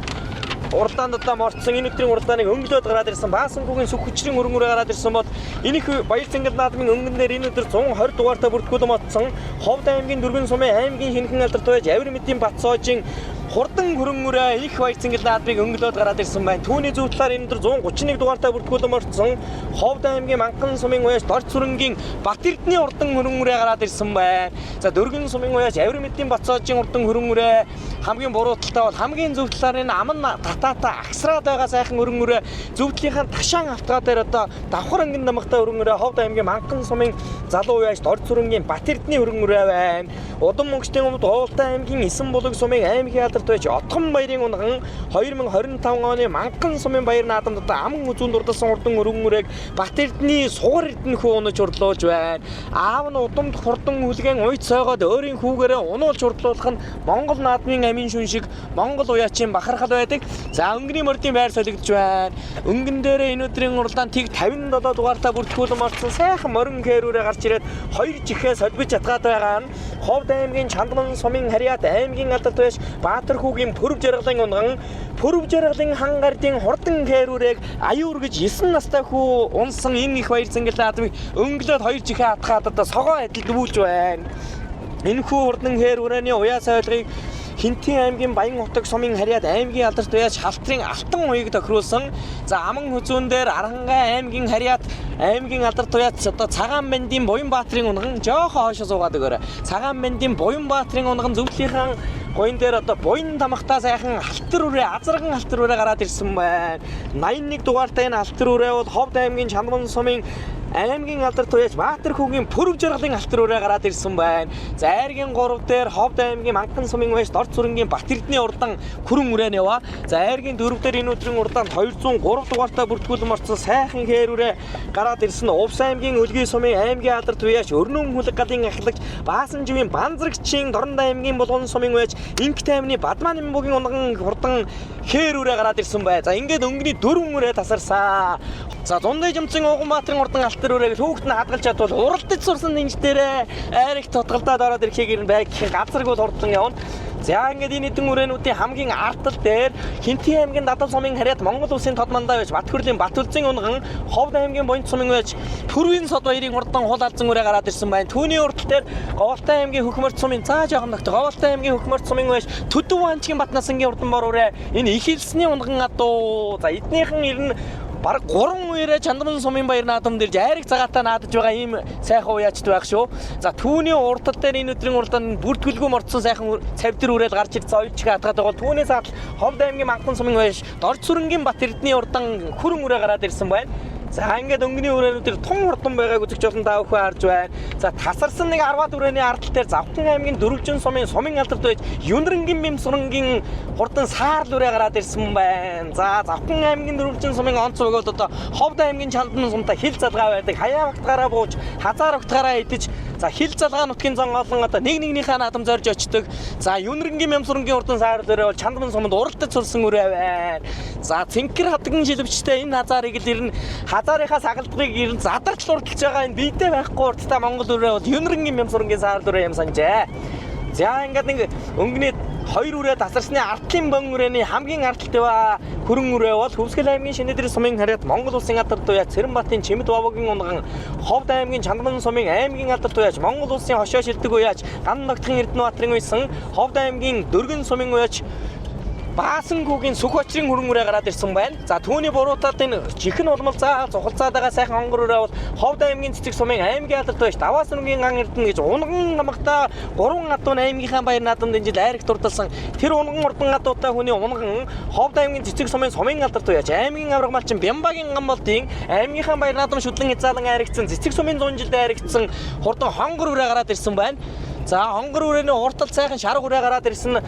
уралдаанд одоо морцсон энэ өдрийн уралдааныг өнгөлөөд гараад ирсэн Баасанхүүгийн сүх хүчрийн хөрөнгө үрээ гараад ирсэн бол энэ их баяр цэнгэл наадмын өнгөн дээр энэ өдөр 120 дугаартай бүртгүүлэн модсон Ховд аймгийн Дөргөн сумын аймгийн хинхэн алдарт байж Авир мэдийн Батсоожийн хурдан хөрөнгө үрээ их баяр цэнгэл наадмыг өнгөлөөд гараад ирсэн байна. Түүний зөв талаар энэ өдөр 131 дугаартай бүртгүүлэн морцсон Ховд аймгийн Манхан сумын уяаж Дорж сүрэнгийн Бат Эрдэнийн хурдан хөрөнгө үрээ гараад ирсэн байна. За Дөргөн сумын уяаж Авир мэдийн Батсоожийн хурдан хөрөнгө үрээ хамгийн буруу талтай бол хамгийн зөв талаар энэ аман татаата агсраад байгаа сайхан өрөн өрөө зөв талынхаа ташаан автгаа дээр одоо давхар ангин намхтай өрөн өрөө Ховд аймгийн Манхан сумын залуу уяаж Дорж сүрэнгийн Бат Эрдэнийн өрөн өрөө байна. Удам мөнгөчдийн өмнөд Уултай аймгийн Эсэн булаг сумын аймгийн алдарт байж Отгон баярын унган 2025 оны Манхан сумын баяр наадамд одоо аман үзүүнд дурдсан хурдан өрөн өрөөг Бат Эрдэнийн сугар эрдэнэ хүү унаж хурдлуулж байна. Аав нь удамд хурдан хүлгэн уйд сойгоод өөрийн хүүгээрээ унуулж хурдлуулах нь Монгол наадмын амин шүн шиг Монгол уяачийн бахархал байдаг. За өнгөний мордын байр солигдож байна. Өнгөн дээрээ энэ өдрийн уралдаан тэг 57 дугаартай бүртгүүлэн орсон сайхан морин хээрүүрээ гарч ирээд хоёр чихээ солбиж чадгаад байгаа нь Ховд аймгийн Чандман сумын харьяат аймгийн алдарт байж Баатар хүүгийн Пүрв жаргалын унган Пүрв жаргалын хан гардын хурдан хээрүүрээг аюур гэж 9 настай хүү унсан энэ их баяр зангил наадмыг өнгөлөөд хоёр чихээ атгаад одоо согоо адил дүүлж байна. Энэ хүү хурдан хээр хүрээний уяа сайлгыг Хинтийн аймгийн Баян утаг сумын харьяат аймгийн алдарт байж Халтрын алтан уяг тохируулсан. За аман хүзүүн дээр Архангай аймгийн харьяат аймгийн алдарт туяац одоо Цагаан бандын Буян Баатрын унган жоохоо хоошо суугаад өгөөрэй. Цагаан бандын Буян Баатрын унган зөвлөлийнхаа гоён дээр одоо буян тамхтай сайхан алтар үрээ азарган алтар үрээ гараад ирсэн байна. 81 дугаартай энэ алтар үрээ бол Ховд аймгийн Чандман сумын аймгийн алдар туяач Баатар хүүгийн Пүрэв жаргалын алтар үрээ гараад ирсэн байна. За айргийн 3 дээр Ховд аймгийн Манган сумын байж Дорд сүрэнгийн Бат Эрдэнэ урдан Күрэн үрээ нэва. За айргийн 4 дээр энэ өдрийн урдаанд 203 дугаартай бүртгүүлэн орсон сайхан хээр үрээ гараад ирсэн. Увс аймгийн Өлгий сумын аймгийн алдар туяач Өрнөн хүлэг галын ахлагч Баасанживын Банзрагчийн Дорнод аймгийн Булган сумын байж Инк таймны Бадмаа нэмбүгийн унган хурдан хээр үрээ гараад ирсэн бай. За ингээд өнгөний 4 үрээ тасарсан. За Зундын жимцэн Уганбаатарын урдан алтар үрээ гэж хүүхэд нь хадгалж чадвал уралдаж сурсан нинж дээрээ айрыг тотгалдаад ороод ирэхийг ер нь байг гэх газаргүй хурдан явна. За ингээд энэ хэдэн үрээнүүдийн хамгийн артал дээр Хинтийн аймгийн Дадал сумын харьяат Монгол улсын тод мандаа байж Батхөрлийн Батүлзийн унган Ховд аймгийн Бонч сумын байж Пүрвийн сод баярын хурдан хул алзан үрээ гараад ирсэн байна. Түүний урдтал дээр Говьлтай аймгийн Хөхмөрт сумын заа жоохон ногт Говьлтай аймгийн Хөхмөрт сумын байж Төдөв ванчгийн Батнасангийн урдан бор үрээ энэ их хэлсний унган адуу. За эднийхэн ер нь бараг 3 үеэрээ Чандран сумын баяр наадам дэрж айраг цагаатай наадаж байгаа ийм сайхан уяачд байх шүү. За түүний урдтал дээр энэ өдрийн урдаанд бүртгэлгүй мордсон сайхан цавдэр үрээл гарч ирсэн хоёр чихээ хатгаад байгаа. Түүнээс адал Ховд аймгийн Манган сумын байж Дорж сүрэнгийн Бат Эрдэнийн урдан хүрэн үрээ гараад ирсэн байна. За ингээд өнгөний үрээнүүд тун хурдан байгааг үзэж олон та бүхэн харж байна. За тасарсан нэг 10-аад үрээний ардтал дээр Завхан аймгийн Дөрвөлжин сумын сумын алдарт байж Юнрэнгийн Бимсурангийн хурдан саарл үрээ гараад ирсэн байна. За Завхан аймгийн Дөрвөлжин сумын онц өгөөд одоо Ховд аймгийн Чандан сумтай хил залгаа байдаг. Хаяа багтгаараа бууж, хазаар багтгаараа идэж, за хил залгаа нутгийн зан олон одоо нэг нэгнийхээ наадам зорж очдог. За Юнрэнгийн Бимсурангийн хурдан саарл үрээ бол Чандан суманд уралдаж сурсан үрээ байна. За Цэнхэр хадган шилвчтэй энэ хазаарыг л ер нь хазаарынхаа сагалдгийг ер нь задарч урдалж байгаа энэ биедээ байхгүй урдтай Монгол үрээ бол Юнрэнгийн Бямсурангийн саарл үрээ юм санжээ. За ингээд нэг өнгөний хоёр үрээ тасарсны артлын бон үрээний хамгийн артлт ба хөрөн үрээ бол Хөвсгөл аймгийн Шинэдэр сумын харьяат Монгол улсын алдар туяа Цэрэнбатын Чимэд вавгийн унган Ховд аймгийн Чандан сумын аймгийн алдар туяач Монгол улсын хошоо шилдэг уяач Ган ногтхын Эрдэнэбаатарын уйсан Ховд аймгийн Дөргөн сумын уяач Баасан хүүгийн сүх очрын хөрөн үрээ гараад ирсэн байна. За түүний буруутаад энэ чихэн улмал заа зухалцаад байгаа сайхан онгор үрээ бол Ховд аймгийн Цэцэг сумын аймгийн алдарт байж Даваас нүгийн ган эрдэнэ гэж унган намагта 3 адуун аймгийнхаа баяр наадамд энэ жил айрагт урдалсан. Тэр унган урдан адуутай хүний унган Ховд аймгийн Цэцэг сумын сумын алдарт байж аймгийн авраг малчин Бямбагийн ган болдын аймгийнхаа баяр наадам шүтлэн хязаалан айрагдсан Цэцэг сумын 100 жилд айрагдсан хурдан хонгор үрээ гараад ирсэн байна. За хонгор үрээний уртал сайхан шарга үрээ гараад ирсэн.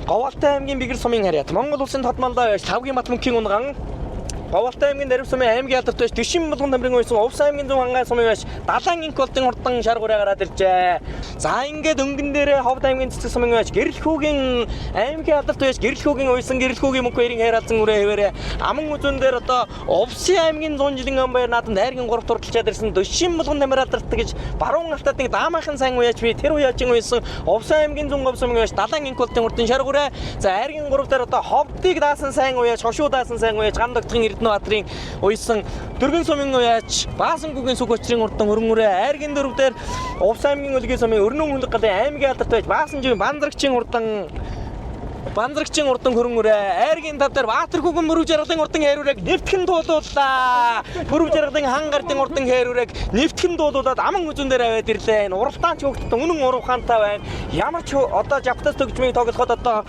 Говьлтай аймгийн Бигэр сумын харьяат Монгол улсын тодмолдоо байж Тавгийн Батмөнхийн унган Говьлтай аймгийн Дарив сумын аймгийн алдарт байж Төшин булган тамирын уйсан Увс аймгийн Зүүн хангай сумын байж Далайн инк болтын хурдан шарга үрээ гараад иржээ. За ингээд өнгөн дээрээ Ховд аймгийн Цэцэг сумын байж Гэрэлхүүгийн аймгийн алдарт байж Гэрэлхүүгийн уйсан Гэрэлхүүгийн мөнх баярын хайр алзан үрээ хэвээрээ аман үзүүн дээр одоо Увсын аймгийн 100 жилийн он баяр наадамд айргийн 3 турталчаад ирсэн Төшин булган тамир алдарт гэж баруун алтад нэг даамаахан сайн уяач би тэр уяачин уйсан Увс аймгийн Зүүн говь сумын байж Далайн инк болтын хурдан шарга үрээ. За айргийн 3 дээр одоо Ховдыг даасан сайн уяач Хошуу даасан сайн уяач Ган догтхын Эрдэнэбаатарын уйсан Дөргөн сумын уяач Баасангүгийн сүг очрын урдан хөрөн үрээ айргийн 4 дээр Увс аймгийн Өлгий сумын Өрнөн хүлэг галын аймгийн алдарт байж Баасанжийн Банзрагчийн урдан Банзрагчийн урдан хөрөн үрээ айргийн 5 дээр Баатархүүгэн мөрөв жаргалын урдан хайр үрээг нэвтгэн дуулууллаа. Мөрөв жаргалын хан гардын урдан хайр үрээг нэвтгэн дуулуулад аман үзүүн дээр аваад ирлээ. Энэ уралдаанч хүүхдэд үнэн уруу хаантай байна. Ямар ч одоо жавхтас төгжмийг тоглоход одоо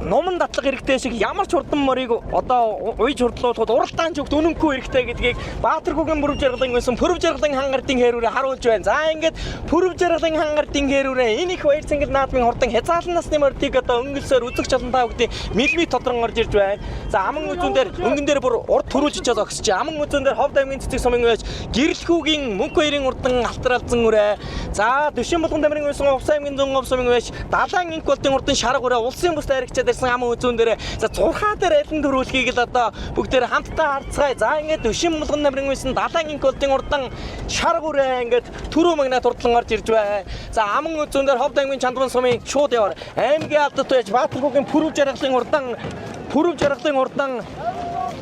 нуман датлаг хэрэгтэй шиг ямар ч хурдан морийг одоо уйж хурдлуулахад уралдаан ч өгд үнэнгүй хэрэгтэй гэдгийг Баатархүүгийн Пүрэв жаргалын байсан Пүрэв жаргалын хан гардын хэрүүрээ харуулж байна. За ингээд Пүрэв жаргалын хан гардын хэрүүрээ энэ их баяр цэнгэл наадмын хурдан хязгаарлан насны мордыг одоо өнгөлсөөр үзэгч олон та бүгдийн мэлми тодрон орж ирж байна. За аман үзүүн дээр өнгөн дээр бүр урд төрүүлж очиж зогсож. Аман үзүүн дээр Ховд аймгийн Цэцэг сумын байж Гэрэлхүүгийн мөнх баярын урдан алтар алзан үрээ. За Дөшин булган тамирын байсан Увс аймгийн Зүүн говь сумын байж Далайн инк болтын урдан шарга үрээ улсын бүс дайрагчаад ирсэн аман үзүүн дээр за 6 дээр аль нь төрүүлэхийг л одоо бүгдээр хамтдаа харцгаая. За ингээд Дөшин булган тамирын байсан Далайн инк болтын урдан шарга үрээ ингээд түрүү магнат урдлан орж ирж байна. За аман үзүүн дээр Ховд аймгийн Чандван сумын шууд яваар аймгийн алдарт байж Баатархүүгийн Пүрэв жаргалын урдан Пүрэв жаргалын урдан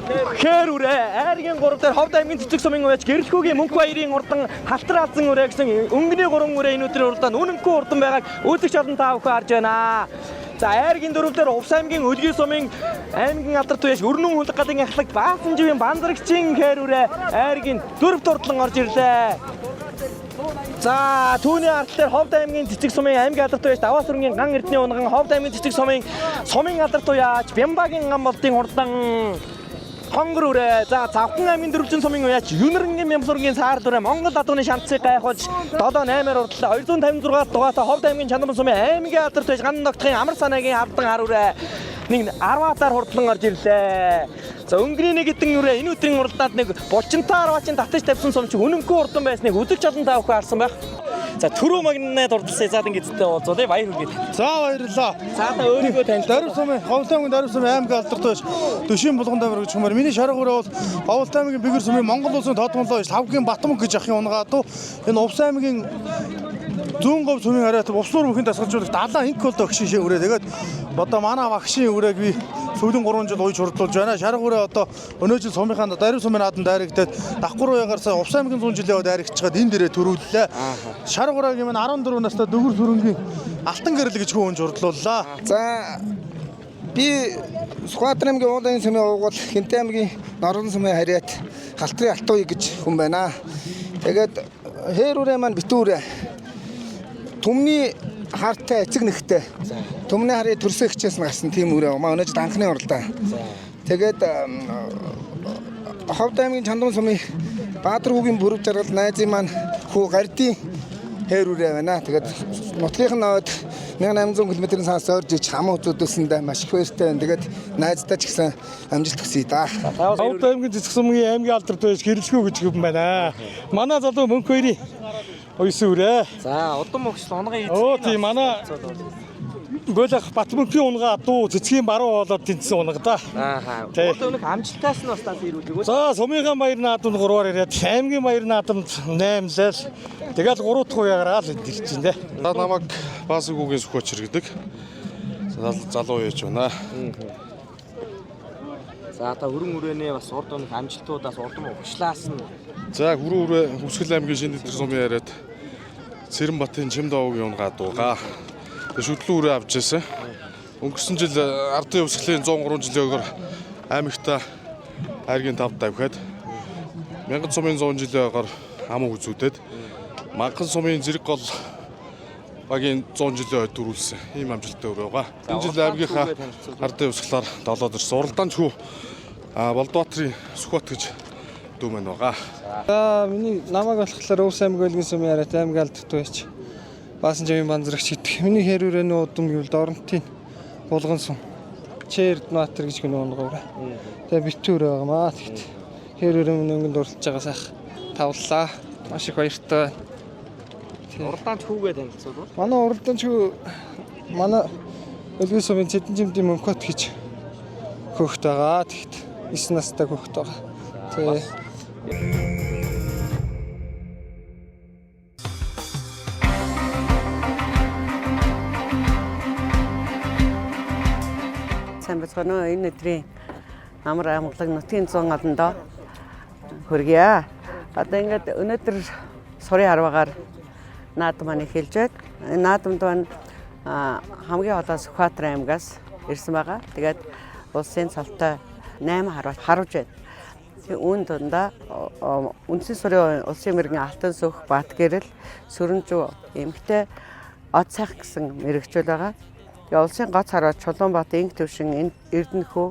Хэр үрээ айргийн 3 дээр Ховд аймгийн Цэцэг сумын байж Гэрэлхүүгийн мөнх баярын урдан халтар алзан үрээ гэсэн өнгөний 3 үрээ энэ өдрийн урдаанд үнэнгүй урдан байгааг үзэгч олон та бүхэн харж байна. За айргийн 4 дээр Увс аймгийн Өлгий сумын аймгийн алдарт байж Өрнөн хүлэг галын ахлагт Баасанживын Банзрагчийн хэр үрээ айргийн 4 дурдлан орж ирлээ. За түүний ард дээр Ховд аймгийн Цэцэг сумын аймгийн алдарт байж Даваа сүрэнгийн ган эрдэнэ унган Ховд аймгийн Цэцэг сумын сумын алдарт уяач Бямбагийн ган болдын хурдан Хонгор үрээ. За Завхан аймгийн Дөрвөлжин сумын уяач Юнэрнгийн Мямсургийн саарл үрээ Монгол адууны шанцыг гайхуулж 7-8-аар урдлаа. 256 дугаартай Ховд аймгийн Чандаман сумын аймгийн алдарт байж ган ногтхын амар санаагийн хавдан хар үрээ нэг 10-аар хурдлан орж ирлээ. За өнгөрийн нэг хэдэн үрээ энэ өдрийн уралдаанд нэг булчинтай арваачин татаж тавьсан сум чи үнэнгүй урдан байсныг үзэгч олон та бүхэн харсан байх. За түрүү магнаад урдалсан Изадан эзэнтэй уулзуулъя, баяр хүргэе. За баярлалаа. За та өөрийгөө танилцуулъя. Дарив сумын Ховд аймгийн Дарив сумын аймгийн алдарт байж Төшийн булган дамир гэж хүмээр. Миний шарга үрээ бол Ховд аймгийн Бэгэр сумын Монгол улсын тодмолоо биш Лавгийн Батмаг гэж ахын унгаа дуу. Энэ Увс аймгийн Зүүн говь сумын хариат Увс нуур бүхэн дасгалжуулагч Далайн инк болдоо багшийн шээ үрээ. Тэгээд одоо манай багшийн үрээг би сүүлийн 3 жил уйж хурдлуулж байна. Шарга үрээ одоо өнөө жил сумынхаа Дарив сумын наадам дайрагдаад давхар уягаар сая Увс аймгийн 100 жилийн дайрагдчихад энэ дээрээ төрүүллээ. Шарга үрээгийн минь 14 настай дөгөр сүрэнгийн алтан гэрэл гэж хүү өнж хурдлууллаа. За би Сүхбаатар аймгийн Уулын сумын уугуул Хинтээ аймгийн Норон сумын хариат Халтрын Алтууя гэж хүн байна. Тэгээд хээр үрээ маань битүү үрээ. Түмний хартай эцэг нэгтэй. Түмний харыг төрсөн хичээс нь гарсан тийм үрээ. Маа өнөө жил анхны уралдаан. Тэгээд Ховд аймгийн Чандуун сумын Баатар хүүгийн бүрв жаргал найзын маань хүү Гардын хээр үрээ байна. Тэгээд нутгийнх нь наваад 1800 км-ийн саас ойрж ич хам үзүүлсэндээ маш их баяртай байна. Тэгээд найздаа ч гэсэн амжилт хүсье да. Ховд аймгийн Цэцэг сумгийн аймгийн алдарт байж гэрэлшгүй гэж юм байна. Манай залуу мөнх хоёрын уйсан үрээ. За удам өгсөл унгын эзэн. Оо тийм манай Гойлох Батмөнхийн унгаа дуу цэцгийн баруун хоолоор тэнцсэн унга да. Ааха. Урд өмнөх амжилтаас нь бас тас ирүүлэг үү? За сумынхаа баяр наадамд 3-аар ирээд аймгийн баяр наадамд 8-лал. Тэгэл 3 дахь уяагаар л энд ирж байна. За намайг Баасгүйгийн Сүхбаатар гэдэг. Залуу яж байна. За та өрөн өрөөнөө бас урд өмнөх амжилтуудаас удам угшлаас нь. За хүрэн үрээ Хүсгэл аймгийн шинэ дэвтэр сумын яриад Цэрэнбатын Чимдавгийн унгаа дуугаа. Шүтлэн үрээ авч ирсэн. Өнгөрсөн жил ардын хувьсгалын 103 жилийн өгөр аймагта хайргийн тав давхиад Мянган сумын 100 жилийн өгөр ам үзүүдэд Манган сумын зэрэг гол багийн 100 жилийн ой дөрүүлсэн. Ийм амжилттай өрөө байгаа. Энэ жил аймгийнхаа ардын хувьсгалаар долоод ирсэн. Уралдаанд хүү Болдбаатарын Сүхбаат гэж дүү мань байгаа. За миний намайг болохоор Өвс аймаг өлгөн сумын яриат аймаг алдарт байж Баасан жавын банзрагч гэдэг. Миний хэр үрээний удам гэвэл Доронтын булган сум. Чэрднатер гэж гэнэ унгавра. Тэгээ битүүр байгаа маа тэгт. Хэр үрээ минь өнгөнд дурлаж байгаа сайх тавлаа. Маш их баяртай. Уралдаанд хүүгээ танилцуулбал. Манай уралдаанч хүү манай өлгөн сумын Цэдэн жимдийн мөнхөт гэж хөөхт байгаа. Тэгт 9 настай хөөхт байгаа. Тэгээ Сайн бацгаана уу? Энэ өдрийн амар амгалан нутгийн 100 олондоо хүргье. Одоо ингээд өнөөдөр сурын харваагаар наадам маань эхэлж байна. Энэ наадамд маань хамгийн холоо Сүхбаатар аймгаас ирсэн байгаа. Тэгээд улсын цолтой 8 харваа харвж байна. Тэгээ үүн дундаа үндсэн сурын улсын мэрэгэн Алтан сүх, Батгэрэл, Сүрэнжүү, Эмгтэй од сайхан гэсэн мэрэгчүүл байгаа. Тэгээ улсын гоц харваач Чулуунбат, Инг төвшин, Эрдэнэхүү,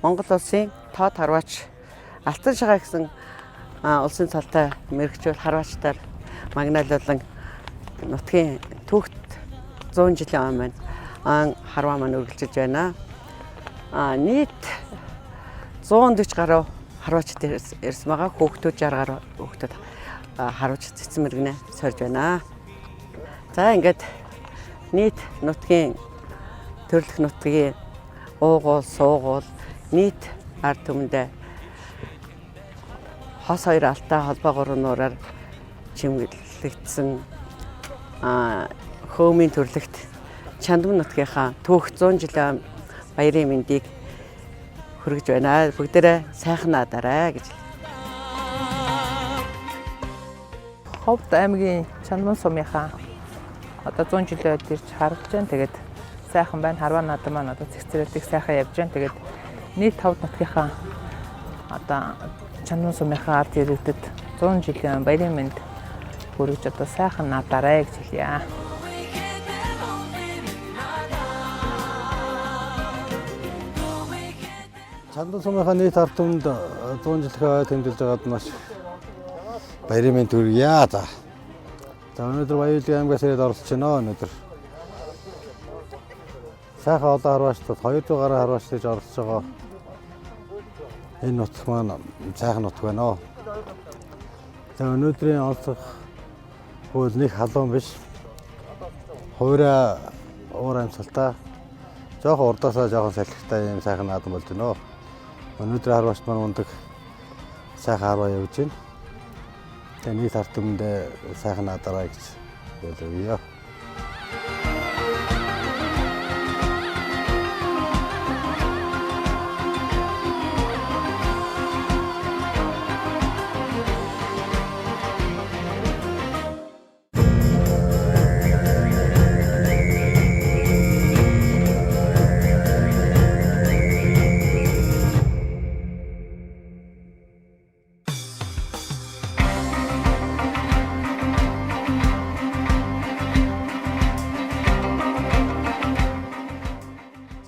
Монгол улсын тоод харваач Алтан шагаа гэсэн улсын цолтой мэрэгчүүл харваачдаар магнаалуулан нутгийн түүхт 100 жилийн он маань харваа маань үргэлжилж байна. Нийт 140 гаруй харваачд ирсэн байгаа. Хүүхдүүд 60 гаруй хүүхдүүд харваж цэцэн мэрэгнээ сорж байна. За ингээд нийт нутгийн төрлөх нутгийн уугуул, суугуул нийт ард түмэндээ хос хоёр алтай холбоо гурван нуураар чимэглэгдсэн хөөмийн төрлөгт Чандам нутгийнхаа түүх 100 жилийн баярын мэндийг хүргэж байна. Бүгдээрээ сайхан наадаарай гэж. Ховд аймгийн Чандам сумынхаа одоо 100 жилийн өд ирж харж байна. Тэгээд сайхан байна. Харваа наадам маань одоо цэгцрэлтийг сайхан явж байна. Тэгээд нийт ховд нутгийнхаа одоо Чандам сумынхаа ард иргэдэд 100 жилийн баярын мэнд хүргэж одоо сайхан наадаарай гэж хэлье. Чандан сумынхаа нийт ард түмэнд 100 жилийн ой тэмдэглэж байгаад маш баярын мэнд хүргье. За. За өнөөдөр Баян аймгаас ирээд оролцож байна өнөөдөр. Сайхан олон харваачдад 200 гаруй харваач гэж оролцож байгаа. Энэ нутаг маань сайхан нутаг байна. За өнөөдрийн онцлог хөл нэг халуун биш. Хуурай уур амьсгалтай. Жохон урдаасаа жохон салхитай юм сайхан наадам болж байна. Өнөөдөр харваач маань ундаг сайхан харваа явж байна. Тэгээ нийт ард түмэндээ сайхан наадаарай гэж хэлье.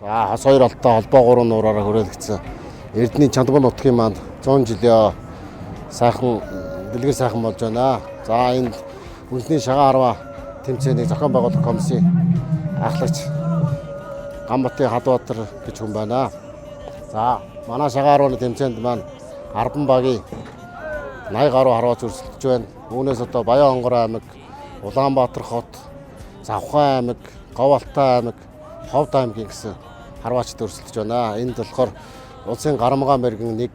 За хос хоёр алтай холбоо гурван нуураараа хүрээлэгдсэн Эрдэнийн Чандман нутгийн манд 100 жилийн сайхан дэлгэр сайхан болж байна. За энд үндэсний шагаан харваа тэмцээнийг зохион байгуулах комиссийн ахлагч Ганбатын Хадбаатар гэж хүн байна. За манай шагаан харвааны тэмцээнд маань 10 багийн 80 гаруй харваач өрсөлдөж байна. Үүнээс одоо Баян-Онгор аймаг, Улаанбаатар хот, Завхан аймаг, Говьалтай аймаг, Ховд аймгийн гэсэн харваачд өрсөлдөж байна. Энд болохоор улсын гарамгаа мэрэгэн 1,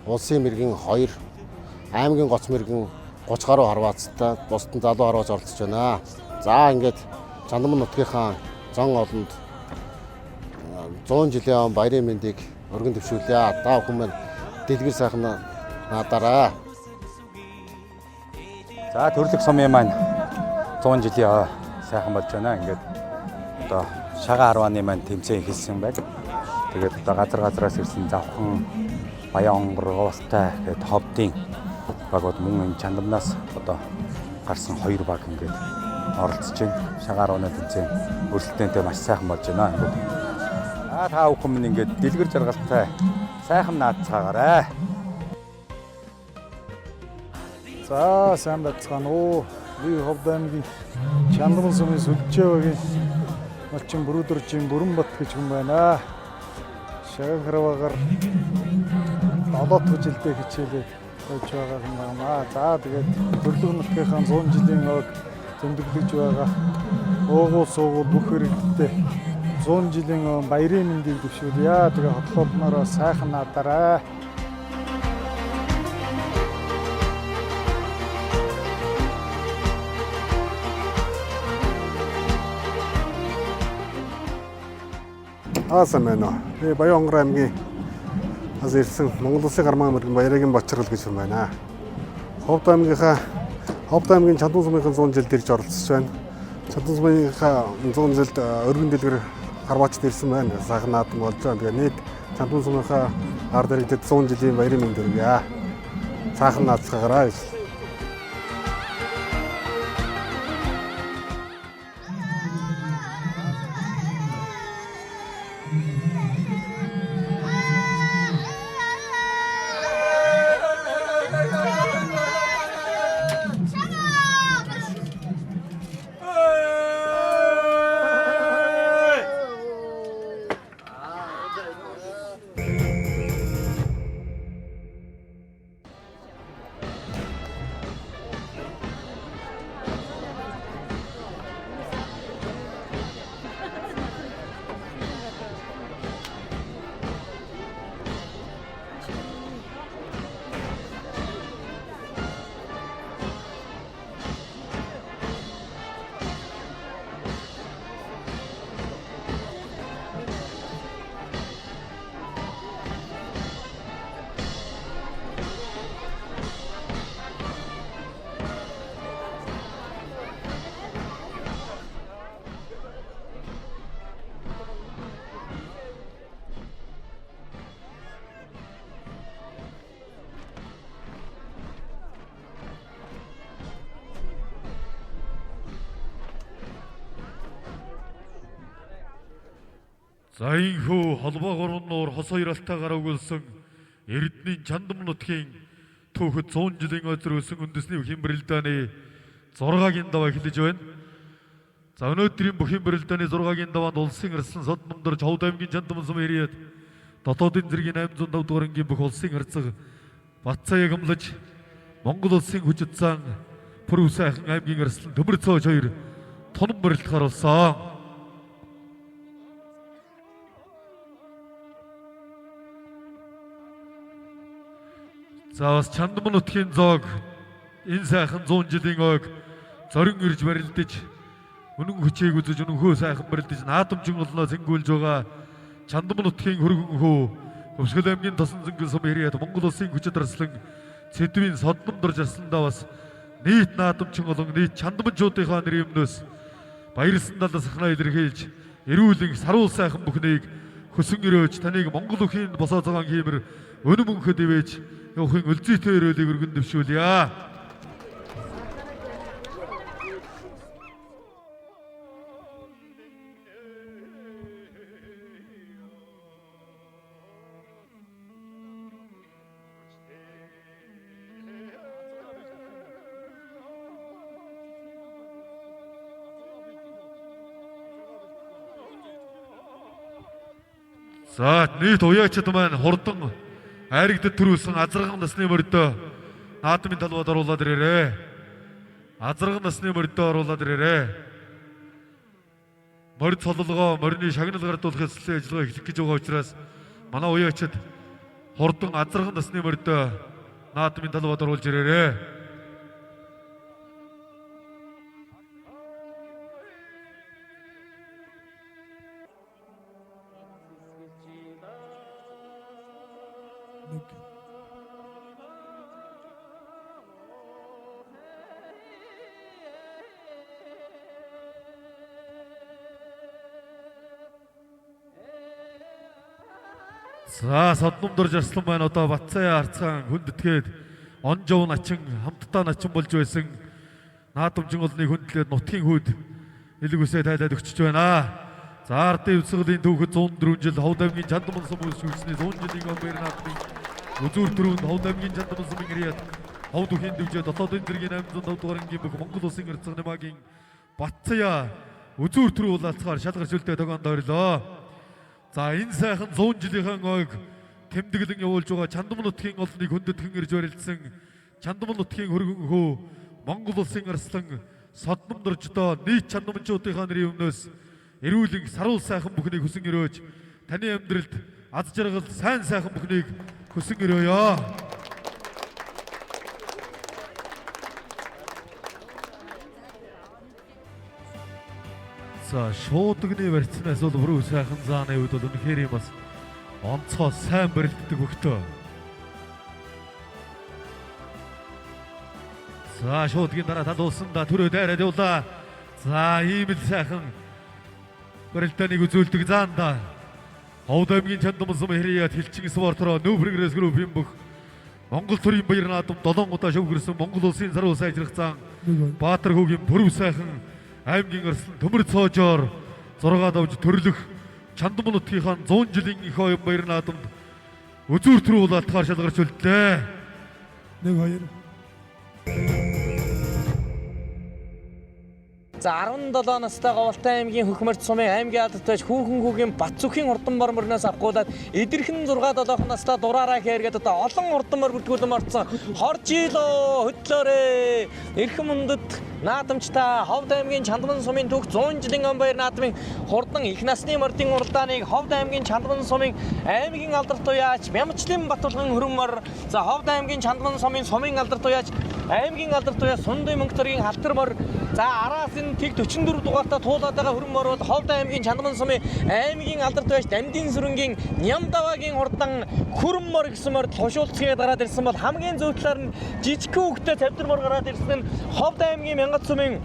улсын мэрэгэн 2, аймгийн гоц мэрэгэн 30 гаруй харваацтай бусад нь залуу харваач оролцож байна. За ингээд Чандман нутгийнхаа зон олонд 100 жилийн он баярын мэндийг өргөн дэвшүүлье. Та бүхэн маань дэлгэр сайхан наадаарай. За төрлөх сумын маань 100 жилийн сайхан болж байна. Ингээд одоо шагаан харвааны маань тэмцээн эхэлсэн байна. Тэгээд одоо газар газраас ирсэн Завхан, Баян-Онгор, Говьалтай гээд Ховдын багууд мөн энэ Чандамнаас одоо гарсан хоёр баг ингээд оролцож байна. Шагаан харвааны тэмцээн өрсөлдөөнтэй маш сайхан болж байна. Ингээд та бүхэн минь ингээд дэлгэр жаргалтай сайхан наадцгаагаарай. За сайн байцгаана уу. Би Ховд аймгийн Чандман сумын Сүлжээ багийн малчин Бүрүүдэржийн Бүрэнбат гэж хүн байна. Шагаан харваагаар 7 дахь жилдээ хичээлээд байж байгаа юм байна. За тэгээд төрлөг нутгийнхаа 100 жилийн ойг тэмдэглэж байгаа уугуул суугуул бүх хэрэгтээ 100 жилийн ой баярын мэндийг дэвшүүлье. Тэгээ хотлолноороо сайхан наадаарай. Аасан байна уу. Би Баян-Онгор аймгийн бас ирсэн Монгол Улсын гармаа мэрэгэн Баярагийн Бочрол гэж хүн байна. Ховд аймгийнхаа Ховд аймгийн Чандун сумынхын 100 жилд ирж оролцож байна. Чандун сумынхаа 100 жилд өргөн дэлгэр харваачд ирсэн байна. Сайхан наадам болж байна. Тэгээ нийт Чандун сумынхаа ард иргэдэд 100 жилийн баярын мэнд хүргье. Сайхан наадцгаагаарай гэж. За инхүү холбоо гурван нуур хос хоёр алтайгаар өгүүлсэн Эрдэнийн Чандам нутгийн түүхэд 100 жилийн өдөр өсөн үндэсний бүхийн барилдааны 6-гийн даваа эхэлж байна. За өнөөдрийн бүхийн барилдааны 6-гийн даваанд улсын арслан Содномдорж Ховд аймгийн Чандам сум ирээд дотоодын зэргийн 805 дугаар ангийн бүх улсын арцаг Батцаяг амлаж Монгол улсын хүчит зан Пүрэв сайхан аймгийн арслан Төмөр цоож хоёр тунан барилдахаар болсон. За бас Чандам нутгийн зоог энэ сайхан 100 жилийн ойг зорин ирж барилдаж үнэн хүчийг үзэж үнэнхөө сайхан барилдаж наадамжин олноо зэнгүүлж байгаа Чандам нутгийн хөргөн хөө Хөвсгөл аймгийн тосон зөнгөн сум ирээд Монгол улсын хүчит арслан Сэдвийн содном дорж арсландаа бас нийт наадамчин болон нийт чандамчуудынхаа нэрийн өмнөөс баярлсан талаас сахнаа илэрхийлж эрүүлэн саруул сайхан бүхнийг хөсөн өрөөж таныг Монгол өхийн босоо цагаан хиймэр өнөм мөнхөд ивэж явахын өлзийтэй өрөөлийг өргөн дэвшүүлье. За нийт уяачд маань хурдан айрагдад төрүүлсэн азарган насны мөрдөө наадмын талбайд оруулаад ирээрээ. Азарган насны мөрдөө оруулаад ирээрээ. Морь цололгоо, морины шагнал гардуулах ёслолын ажиллагаа эхлэх гэж байгаа учраас манай уяачд хурдан азарган насны мөрдөө наадмын талбайд оруулж ирээрээ. За содном дорж арслан маань одоо Батцая арцгаан хүндэтгээд он жов начин хамтдаа начин болж байсан наадамжин олныг хүндлээд нутгийн хүүд элэг үсээ тайлаад өгчөж байна. За ардын өвсгөлийн түүхэд 104 жил Ховд аймгийн Чандаман сум үүсгэсний 100 жилийн он баяр наадмын үзүүр төрөнд Ховд аймгийн Чандаман сумын ирээд Ховд үхийн дэвжээ дотоодын зэргийн 805 дугаар ангийн бүх Монгол улсын арцганы магийн Батцая үзүүр төрөө улаалцгаар шалгарч үлдээ тогоонд ойрлоо. За энэ сайхан 100 жилийнхэн ойг тэмдэглэн явуулж байгаа Чандам нутгийн олныг хүндэтгэн ирж барилдсан Чандам нутгийн хөргөн хөө Монгол улсын арслан Содном дорждоо нийт чандамчуудынхаа нэрийн өмнөөс эрүүлэн саруул сайхан бүхнийг хүсэн өрөөж таны амьдралд аз жаргал сайн сайхан бүхнийг хүсэн өрөөё. За шуудагны барьцнаас бол бүрүү сайхан зааны үед бол үнэхээр юм бас онцгой сайн барилддаг өгтөө. За шуудгийн дараа талуулсан да төрөө дайраад явлаа. За ийм л сайхан барилдааныг үзүүлдэг заанда. Ховд аймгийн Чандам сум хэрийяд хилчин спортороо New Progress Group-ийн бүх Монгол төрийн баяр наадам 7 удаа шөвгөрсөн Монгол улсын саруул сайжрах зан Баатар хүүгийн бүрүү сайхан аймгийн арслан Төмөр цоожоор 6 давж төрлөх Чандам нутгийнхаа 100 жилийн их оюун баяр наадамд үзүүр төрөө улаалтахаар шалгарч үлдлээ. 1 2 За 17 настай Говьалтай аймгийн Хөхмөрт сумын аймгийн алдартай хүүхэн хүүгийн Батцүхийн хурдан бор мөрнөөс авахгуулаад эдэрхэн 6 7 настай дураараа хээргээд одоо олон хурдан мор бүртгүүлэн орцсон. Хоржилоо хөдлөөрэй. Эрхэм хүндэт наадамчтай Ховд аймгийн Чандман сумын түүх 100 жилийн он баяр наадмын хурдан их насны мордын уралдааныг Ховд аймгийн Чандман сумын аймгийн алдарт уяач Мямчлын Батулган хөрөнмөр за Ховд аймгийн Чандман сумын сумын алдарт уяач аймгийн алдарт уяа Сундын мөнгө халтар мор за араас энэ тэг 44 дугаартаа туулаад байгаа хөрөн мор бол Ховд аймгийн Чандман сумын аймгийн алдарт уяач Дамдын сүрэнгийн Нямдавагийн хурдан хөрөн мор гэсэн морд тушуулцгээд гараад ирсэн бол хамгийн зүүн талаар нь жижигхэн хүүхдээ цавдар мор гараад ирсэн нь Ховд аймгийн Мянгат сумын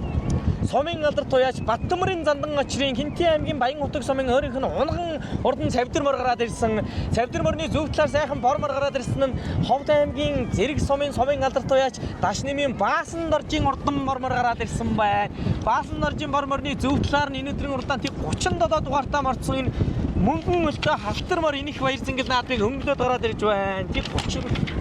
сумын алдарт туяач Баттөмрийн зандан очрын Хинтийн аймгийн Баян хутаг сумын өөрийнх нь унган урдан цавдар мор гараад ирсэн. Цавдар морны зүүн талаар сайхан бор мор гараад ирсэн нь Ховд аймгийн Зэрэг сумын сумын алдарт туяач Дашнэмийн Баасан доржийн урдан бор мор гараад ирсэн байна. Баасан доржийн бор морны зүүн талаар нь энэ өдрийн уралдаан тэг 37 дугаартаа морцсон энэ Мөнгөн өлтөө халтар мор энэх баяр зингэл наадмыг өнгөлөд гараад ирж байна. Тэг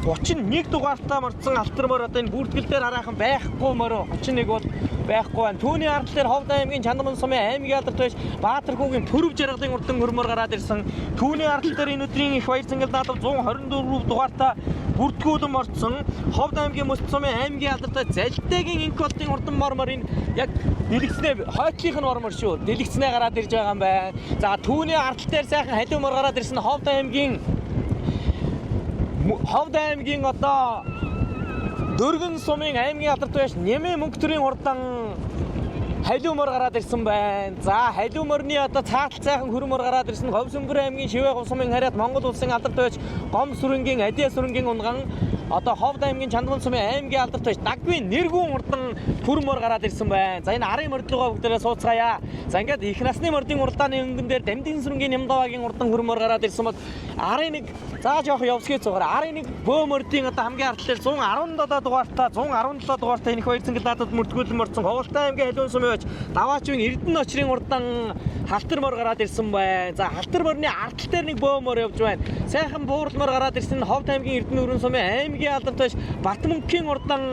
31 дугаартаа морцсон алтар мор одоо энэ бүртгэл дээр хараахан байхгүй мороо 31 бол байхгүй байна. Түүний ард дээр Ховд аймгийн Чандаман сумын аймгийн алдарт байж Баатархүүгийн Төрөв жаргалын урдан хөрмөр гараад ирсэн. Түүний ард дээр энэ өдрийн их баяр зингэл наадам 124 дугаартаа бүртгүүлэн морцсон Ховд аймгийн Мөс сумын аймгийн алдартай Залтэгийн инк болтын урдан мормор энэ яг дэлгэцнээ хойтлынх нь мормор шүү. Дэлгэцнээ гараад ирж байгаа юм байна. За түүний ард дээр сайхан халиу мор гараад ирсэн Ховд аймгийн одоо Дөргөн сумын аймгийн алдарт байж Нэмээ мөнгө төрийн хурдан халиу мор гараад ирсэн байна. За халиу морны одоо цаатал сайхан хөрөн мор гараад ирсэн. Говьсөнгөр аймгийн Шивээ говь сумын хариат Монгол улсын алдарт байж Гом сүрэнгийн Адиа сүрэнгийн унган одоо Ховд аймгийн Чандман сумын аймгийн алдарт байж Дагвын Нэргүүн хурдан хөрөн мор гараад ирсэн байна. За энэ арын мордлогоо бүгдээрээ сууцгаая. За ингээд их насны мордын уралдааны өнгөн дээр Дамдын сүрэнгийн Нямдавагийн хурдан хөрөн мор гараад ирсэн бол арын нэг за жоох явсгий цугаар арын нэг бөө мордын одоо хамгийн ард талаар 117 дугаартаа 117 дугаартаа энэ хоёр зингэл наадад мөрдгүүлэн морцсон Ховолтой аймгийн халиун сумын байж Даваачвын Эрдэнэ очрын урдан халтар мор гараад ирсэн байна. За халтар морны ард тал дээр нэг бөө мор явж байна. Сайхан буурал мор гараад ирсэн Ховд аймгийн Эрдэнэ өрөн сумын аймгийн алдарт байж Батмөнхийн урдан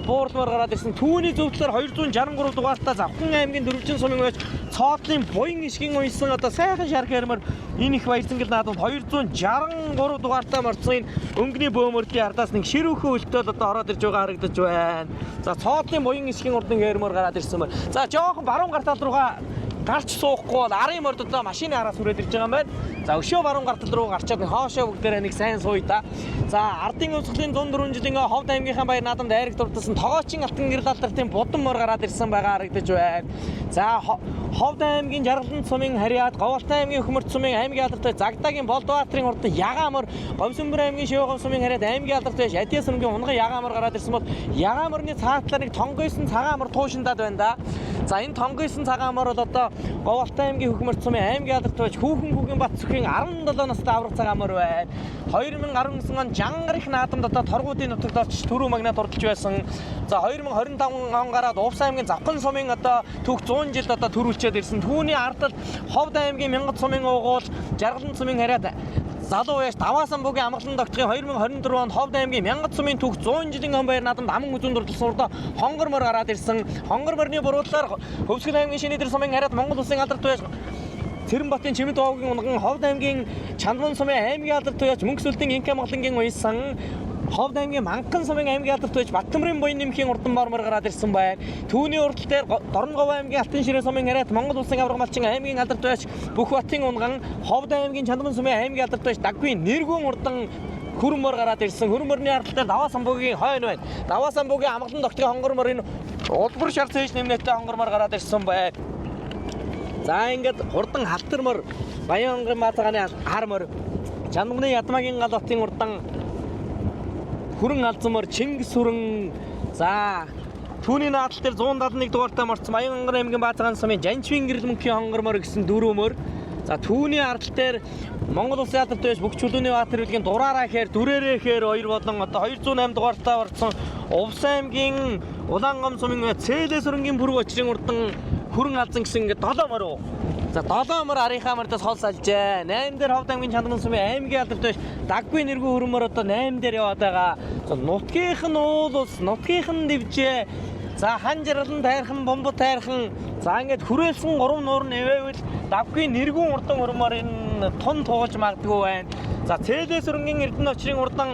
буурал мор гараад ирсэн. Түүний зөв талаар 263 дугаартаа Завхан аймгийн Дөрвөлжин сумын байж Цоодлын буян ишгийн уйсан одоо сайхан шарх ярмар энэ их баяр зингэл наадамд 263 дугаартаа морцсон энэ өнгөний бөө мөрдийн ардаас нэг ширүүхэн өлтөөл одоо ороод ирж байгаа харагдаж байна. За Цоодлын буян ишгийн урдан ярмар гараад ирсэн байна. За жоохон баруун гар тал руугаа гарч суухгүй бол арын морд одоо машины араас хүрээд ирж байгаа юм байна. За өшөө баруун гар тал руу гарчаад нэг хоошоо бүгдээрээ нэг сайн сууя та. За ардын өвсгөлийн 104 жилийн Ховд аймгийнхаа баяр наадамд дайрагт дурдсан тогоочин алтан гэрэл алдартын будан мор гараад ирсэн байгаа харагдаж байна. За Ховд аймгийн Жаргалан сумын хариад Говьалтай аймгийн Хөхмөрт сумын аймгийн алдартай Загдагийн Болдбаатарын урдан ягаан мор Говьсөнбөр аймгийн Шивээ говь сумын хариад аймгийн алдартай Адиа сүрэнгийн унган ягаан мор гараад ирсэн бол ягаан морны цаатлаар нэг тонгойсон цагаан мор туушиндаад байна да. За энэ тонгойсон цагаан мор бол одоо Говьалтай аймгийн Хөхмөрт сумын аймгийн алдартай байж Хүүхэн хүүгийн Бат сүхийн 17 настай авраг цагаан мор байна. 2019 он Жангар их наадамд одоо торгуудын нутагт очиж түрүү магнат урдалж байсан. За 2025 он гараад Увс аймгийн Завхан сумын одоо түүх 100 жилд одоо төрүүлчээд ирсэн. Түүний ардал Ховд аймгийн Мянгат сумын уугуул Жаргалан сумын хариад залуу яаш Даваасан бүгийн амгалан догтохын 2024 онд Ховд аймгийн Мянгат сумын түүх 100 жилийн он баяр наадамд аман үзүүн дурдсан урдаа хонгор мор гараад ирсэн. Хонгор морны буруутгаар Хөвсгөл аймгийн Шинэдэр сумын хариад Монгол улсын алдарт туяаш Цэрэнбатын Чимэд овгийн унган Ховд аймгийн Чандман сумын аймгийн алдарт туяач Мөнх сүлдийн Инка Монголынгийн уйсан Ховд аймгийн Манхан сумын аймгийн алдарт байж Баттамрын буян нэмхийн урдан мормор гараад ирсэн байна. Түүний урдтал дээр Дорноговь аймгийн Алтан ширээ сумын хариат Монгол улсын аварга малчин аймгийн алдарт байж Бүх Батын унган Ховд аймгийн Чандман сумын аймгийн алдарт байж Дагвын Нэргүүн урдан хөрөн мор гараад ирсэн. Хөрөн морны ард тал дээр Даваа самбуугийн хойно байна. Даваа самбуугийн амгалан тогтгийн хонгор мор энэ улбар шар цээж нэмнэтэй хонгор мор гараад ирсэн байна. За ингээд хурдан халтар мор Баян онгын баатагааны хар мор Чандманы Ядмагийн гал хотын урдан хүрэн алзан мор Чингис хүрэн за түүний наадал дээр 171 дугаартай морцсон Баян онгон аймгийн Баатагаан сумын Жанчвын гэрэл мөнхийн хонгор мор гэсэн дөрөв мөр. За түүний ардал дээр Монгол улсын алдарт байж бүх чөлөөний баатар бүлгийн дураараа хээр дүрээрээ хээр хоёр болон одоо 208 дугаартай орцсон Увс аймгийн Улаангом сумын Цээлээ сүрэнгийн бүрэг очрын урдан хүрэн алзан гэсэн ингээд 7 мор. За 7 мор арынхаа мордоос хол салжээ. 8 дээр Ховд аймгийн Чандман сумын аймгийн алдарт байж Даггүй нэргүй хөрөн мор одоо 8 дээр яваад байгаа. За нутгийнх нь уул ус, нутгийнх нь дэвжээ. За хан жаргалан тайрхан, бомбо тайрхан. За ингээд хүрээлсэн 3 нуур нэвэвэл Даггүй нэргүүн урдан хөрөн мор энэ тун туулж магадгүй байна. За Цээлээ сүрэнгийн Эрдэнэ очрын урдан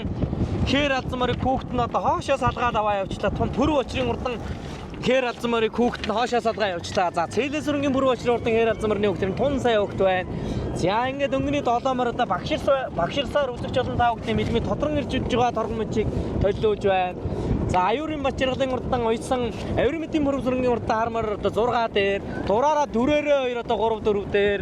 хээр алзан морыг хүүхэд нь одоо хоошоо салгаад аваа явчлаа. Тун төрөв очрын урдан хээр алзан морыг хүүхэд нь хоошоо салгаа явчлаа. За Цээлээ сүрэнгийн бүрүү очрын урдан хээр алзан морны хүүхэд нь тун сайн хүүхэд байна. За ингээд өнгөний 7 мор одоо багширсаар үзэгч олон та бүхний мэлмид тодрон ирж үдж байгаа торгон мөчийг толиулж байна. За аюурын бат жаргалын урдан уйсан авирын мэдийн бүрүү сүрэнгийн урдан хар мор одоо 6 дээр дураараа дүрээрээ 2 одоо 3 4 дээр.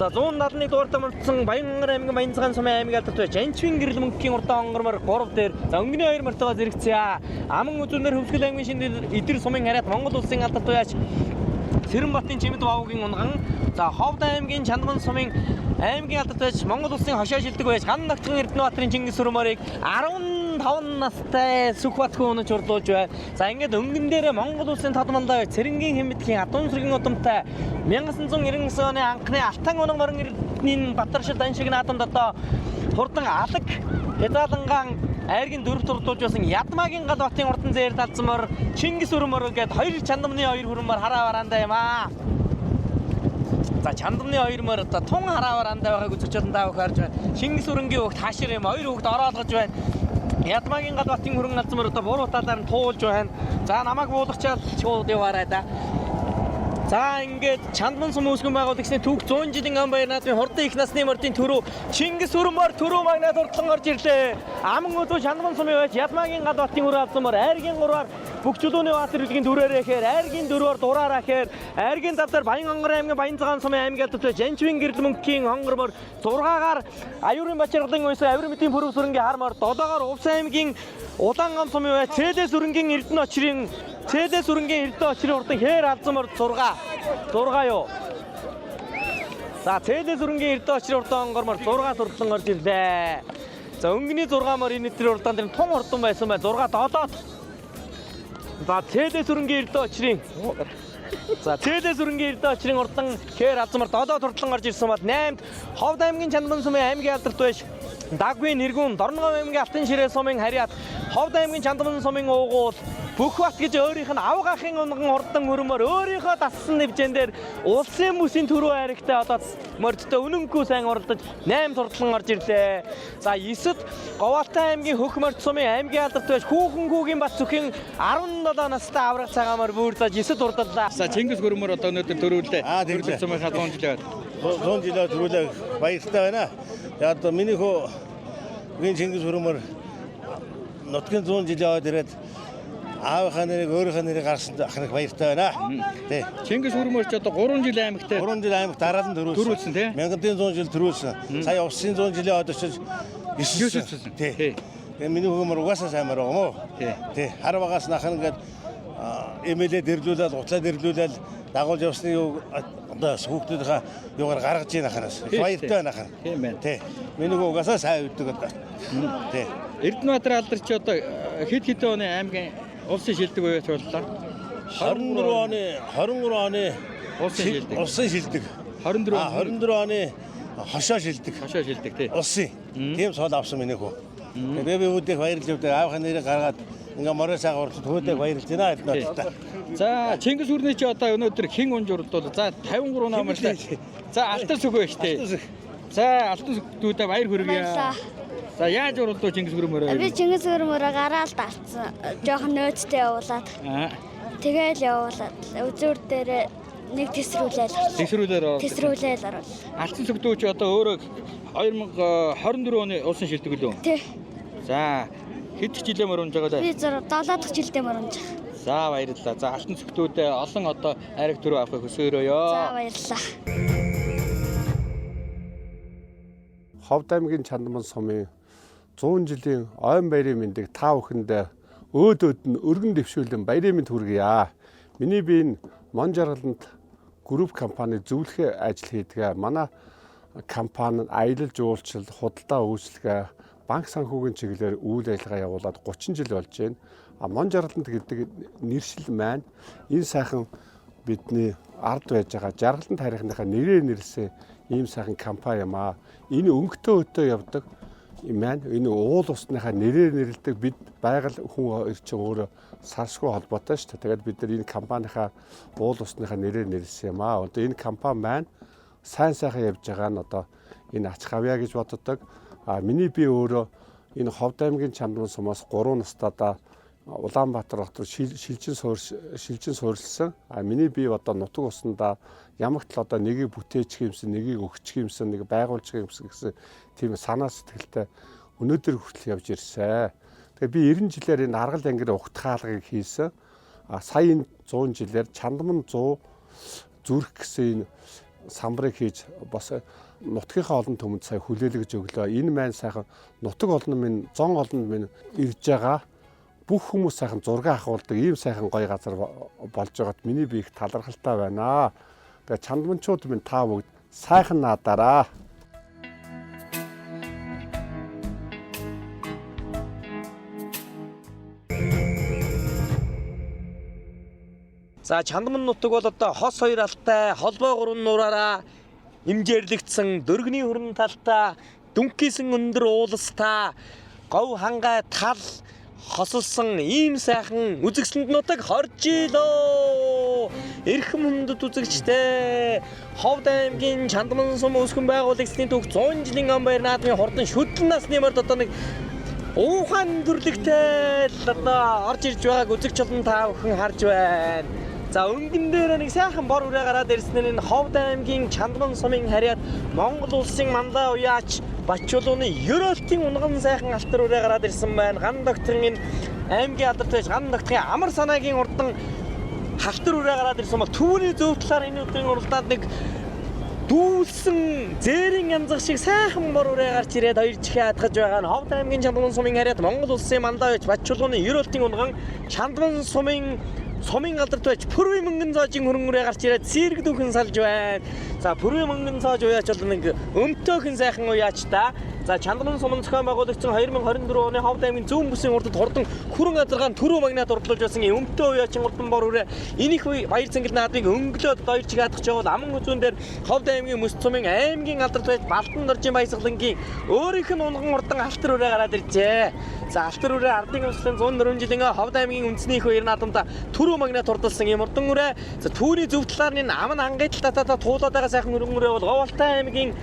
За 171 дугаартай морцсон Баян аймгийн Баянцгаан сумын аймгийн алдарт байж Анчвин гэрэл мөнхийн урдан онгормор 3 дээр. За өнгөний 2 мортогоо зэрэгцээ. Аман үзүүнээр Хөвсгөл аймгийн шинэ Идэр сумын хариат Монгол улсын алдарт туяач Цэрэнбатын Чимэд вавгийн унган за Ховд аймгийн Чандман сумын аймгийн алдарт байж Монгол улсын хошоо шилдэг байж Ган ногтгон Эрдэнэбаатарын Чингис хөрмөрийг 17 15 настай Сүхбат хүн өнөж хурлуулж байна. За ингээд өнгөн дээрээ Монгол улсын тодмондоо Цэрэнгийн хэмбэтгэхийн Адуун сүргийн удамтай 1999 оны анхны Алтан унаг морин эрдэнийн Батаршил дан шиг наадамд одоо хурдан алаг Хязаалангаан айргийн дөрөвт урдуулж байсан Ядмагийн гал батын урдан зээр талзмор Чингис өрмөр гээд хоёр чандамны хоёр хүрмөр хараа бараандаа юм аа. За чандамны хоёр мөр одоо тун хараа бараандаа байгааг үзэж чадан таа харж байна. Чингис өрөнгийн хүүхд хаашир юм хоёр хүүхд ороолгож байна. Ядмагийн гал батын хүрэн алзмөр одоо буруу талаар нь туулж байна. За намайг буулгачаал шууд яваарай да. За ингээд Чандман сум үүсгэн байгуулагчны түүх 100 жилийн он баяр наадмын хурдан их насны мордын төрөө Чингис өрмөр төрөө магнаад хурдлан орж ирлээ. Аман өдөө Чандман сумын байж Ядмагийн гал батын өрөө авсан мөр айргийн гурваар бүх чулууны баатар үлгийн дүрээр ихээр айргийн дөрвөөр дураараа ихээр айргийн давтар Баян онгор аймгийн Баян цагаан сумын аймгийн алдартай Жанчвын гэрэл мөнхийн хонгор мөр 6-гаар Аюурын Бачаргалын уйсан Авир мэдийн пүрэв сүрэнгийн хар мөр 7-оор Увс аймгийн Улаан гам сумын бай Цэлээ сүрэнгийн Эрдэнэ очрын Цэлээ сүрэнгийн Эрдэнэ очрын хурдан хээр алзан мөр 6 6 юу. За Цэлээ сүрэнгийн Эрдэнэ очрын хурдан онгор мөр 6 турдлан орж ирлээ. За өнгөний 6 мөр энэ өдрийн хурдан дээр тун хурдан байсан бай 6 7-д. За Цэлээ сүрэнгийн Эрдэнэ очрын За Цэлээ сүрэнгийн Эрдэнэ очрын хурдан хээр алзан мөр 7 турдлан орж ирсэн бол 8-д Ховд аймгийн Чандман сумын аймгийн алдарт байж Дагвын Нэргүн Дорногов аймгийн Алтан ширээ сумын Харьяат Ховд аймгийн Чандман сумын уугуул Бүхбат гэж өөрийнх нь авга ахын унган хурдан өрмөр өөрийнхөө дассан нэвжэн дээр улсын бүсийн түрүү хайрагтай одоо мордтой үнэнгүй сайн уралдаж 8 турдлан орж ирлээ. За 9-д Говьалтай аймгийн Хөх морд сумын аймгийн алдарт байж Хүүхэн хүүгийн бат зүхэн 17 настай авраг цагаамаар бүр зааж 9-д урдаллаа. За Чингис хөрмөр одоо өнөөдөр төрүүллээ. Төрөлд сумынхаа 100 жилийн 100 жилээ төрүүлээ баяртай байна. Яг одоо миний хөө үгийн Чингис хөрмөр нутгийн 100 жилийн аваад ирээд аавынхаа нэрийг өөрийнхөө нэрийг гаргасан ах нэг баяртай байна. Тий. Чингис хөрмөр ч одоо 3 жил аймагтай 3 жил аймаг дараалан төрүүлсэн. Төрүүлсэн тий. Мянгатын 100 жил төрүүлсэн. Сая улсын 100 жилийн од очиж 9 Тий. Тэгээ миний хөрмөр угаасаа саймаар байгаа юм уу? Тий. Тий. Хар багаас нах ингээд эмээлээ дэрлүүлээд гутлаа дэрлүүлээд дагуулж явсны юу одоо хүүхдүүдийнхаа юугаар гаргаж ийн аханаас. Баяртай байна ахана. Тийм байна. Тий. Миний хүү угаасаа сайн өгдөг одоо. Тий. Эрдэнэбаатар алдарч одоо хэд хэдэн оны аймгийн улсын шилдэг үеэс боллоо. 24 оны 23 оны улсын шилдэг. Улсын шилдэг. 24 24 оны хошоо шилдэг. Хошоо шилдэг тий. Улсын. Тийм суул авсан миний хүү. Тэгээ би үүдэх баярлж явдаг. Аавынхаа нэрийг гаргаад ингээ морой сайхан урдд хүүдэх баярлж байна Эрдэнэбаатартай. За Чингис хүрний чи одоо өнөөдөр хэн унж урдуул. За 53 номертой. За Алтан сүх байж тээ. За Алтан сүхтүүдээ баяр хүргье. Баярлалаа. За яаж уралдуу Чингис хүрмөрөө? Би Чингис хөрмөрөө гараал дарцсан. Жохон нөөцтэй явуулаад. Тэгээл явуулаад үзүүр дээр нэг тесрүүлээл. Тесрүүлээр оруулаад. Тесрүүлээл оруулаа. Алтан сүхтүү чи одоо өөрөө 2024 оны улсын шилдэг үлээ. Тий. За хэд жилээ мөр унж байгаа Би лээ? 7 дахь жилдээ мөр унж байгаа. За баярлалаа. За Алтан сүхтүүдээ олон одоо айраг төрөө авахыг хүсээрөөё. За баярлалаа. Ховд аймгийн Чандман сумын 100 жилийн ойн баярын мэндийг та бүхэндээ өөд өөд нь өргөн дэвшүүлэн баярын мэнд хүргье. Миний бие нь Мон жаргалант групп компани зөвлөхөө ажил хийдэг. Манай компани нь аялал жуулчлал, худалдаа үйлчилгээ, банк санхүүгийн чиглэлээр үйл ажиллагаа явуулаад 30 жил болж байна. А Мон жаргалант гэдэг нэршил маань энэ сайхан бидний ард байж байгаа жаргалан тарихныхаа нэрээр нэрлсэн ийм сайхан компани юм аа. Энэ өнгөтөө өтөө явдаг юм маань энэ уул усныхаа нэрээр нэрлэдэг бид байгаль хүн хоёр чинь өөрөө салшгүй холбоотой шүү дээ. Тэгээд бид нар энэ компанийнхаа уул усныхаа нэрээр нэрлсэн юм аа. Одоо энэ компани маань сайн сайхан явж байгаа нь одоо энэ ач хавьяа гэж боддог. А миний би өөрөө энэ Ховд аймгийн Чандман сумаас 3 настайдаа Улаанбаатар хот руу шилжин суурилсан. А миний бие одоо нутаг усандаа ямагт л одоо нэгийг бүтээчих юмсан, нэгийг өгчих юмсан, нэг байгуулчих юмсан гэсэн тийм санаа сэтгэлтэй өнөөдөр хүртэл явж ирсэн. Тэгээ би 90 жилээр энэ аргал ангир угт хаалгыг хийсэн. А сая энэ 100 жилээр Чандман 100 зүрх гэсэн энэ самбарыг хийж бас нутгийнхаа олон түмэнд сая хүлээлгэж өглөө. Энэ маань сайхан нутаг олон минь, зон олон минь ирж байгаа бүх хүмүүс сайхан зураг авахулдаг ийм сайхан гоё газар болж байгаад миний бие их талархалтай байна. Тэгээ чандманчууд минь та бүгд сайхан наадаараа. За Чандман нутаг бол одоо хос хоёр алтай холбоо гурван нуураараа имжээрлэгдсэн дөргөний хөрөн талтаа дүнкийсэн өндөр ууластаа говь хангай тал хосолсон ийм сайхан үзэгсэлэнд нутаг хоржилоо. Эрхэм хүндэт үзэгчтэй Ховд аймгийн Чандман сум үүсгэн байгуулагчдын түүх 100 жилийн он баяр наадмын хурдан шүтлэн насны морд одоо нэг уухайн төрлөгтэй л одоо орж ирж байгааг үзэгч олон та бүхэн харж байна. За өнгөн дээр нэг сайхан бор үрээ гараад ирсэн нь энэ Ховд аймгийн Чандман сумын харьяат Монгол улсын мандаа уяач Бачулууны ерөөлтийн унган сайхан алтар үрээ гараад ирсэн байна. Ган докторын энэ аймгийн алдарт байж ган докторын амар санаагийн урдан халтар үрээ гараад ирсэн бол түүний зөв талаар энэ өдрийн уралдаанд нэг дүүлсэн зээрийн янзах шиг сайхан бор үрээ гарч ирээд хоёр чихээ хатгаж байгаа нь Ховд аймгийн Чандман сумын харьяат Монгол улсын мандаа байж Бачулууны ерөөлтийн унган Чандман сумын алдарт байж Пүрвийн мөнгөн цоожин хөрөнгө үрээ гарч ирээд сэрэг дүүхэн салж байна. За Пүрвийн мөнгөн цоож уяач бол нэг өмтөөхөн сайхан уяач та. За Чандман сумын зохион байгуулагдсан 2024 оны Ховд аймгийн зүүн бүсийн урдад хурдан хүрэн азаргаан түрүү магнат урдлуулж байсан өмтөө уяачин урдан бор үрээ энийх баяр цэнгэл наадмыг өнгөлөөд хоёр чиг хатгах жоо бол аман үзүүн дээр Ховд аймгийн мөс сумын аймгийн алдарт байж Балдан доржийн баясгалангийн өөрийнх нь унган урдан алтар үрээ гараад иржээ. За алтар үрээ ардын өмчлөн 104 жилийн Ховд аймгийн үндэсний их баяр наадамд түрүү магнат урдалсан юм урдан үрээ. За түүний зөв талаар нь аман ангийн татаа туулаад байгаа сайхан өргөн үрээ бол Говьалтай аймгийн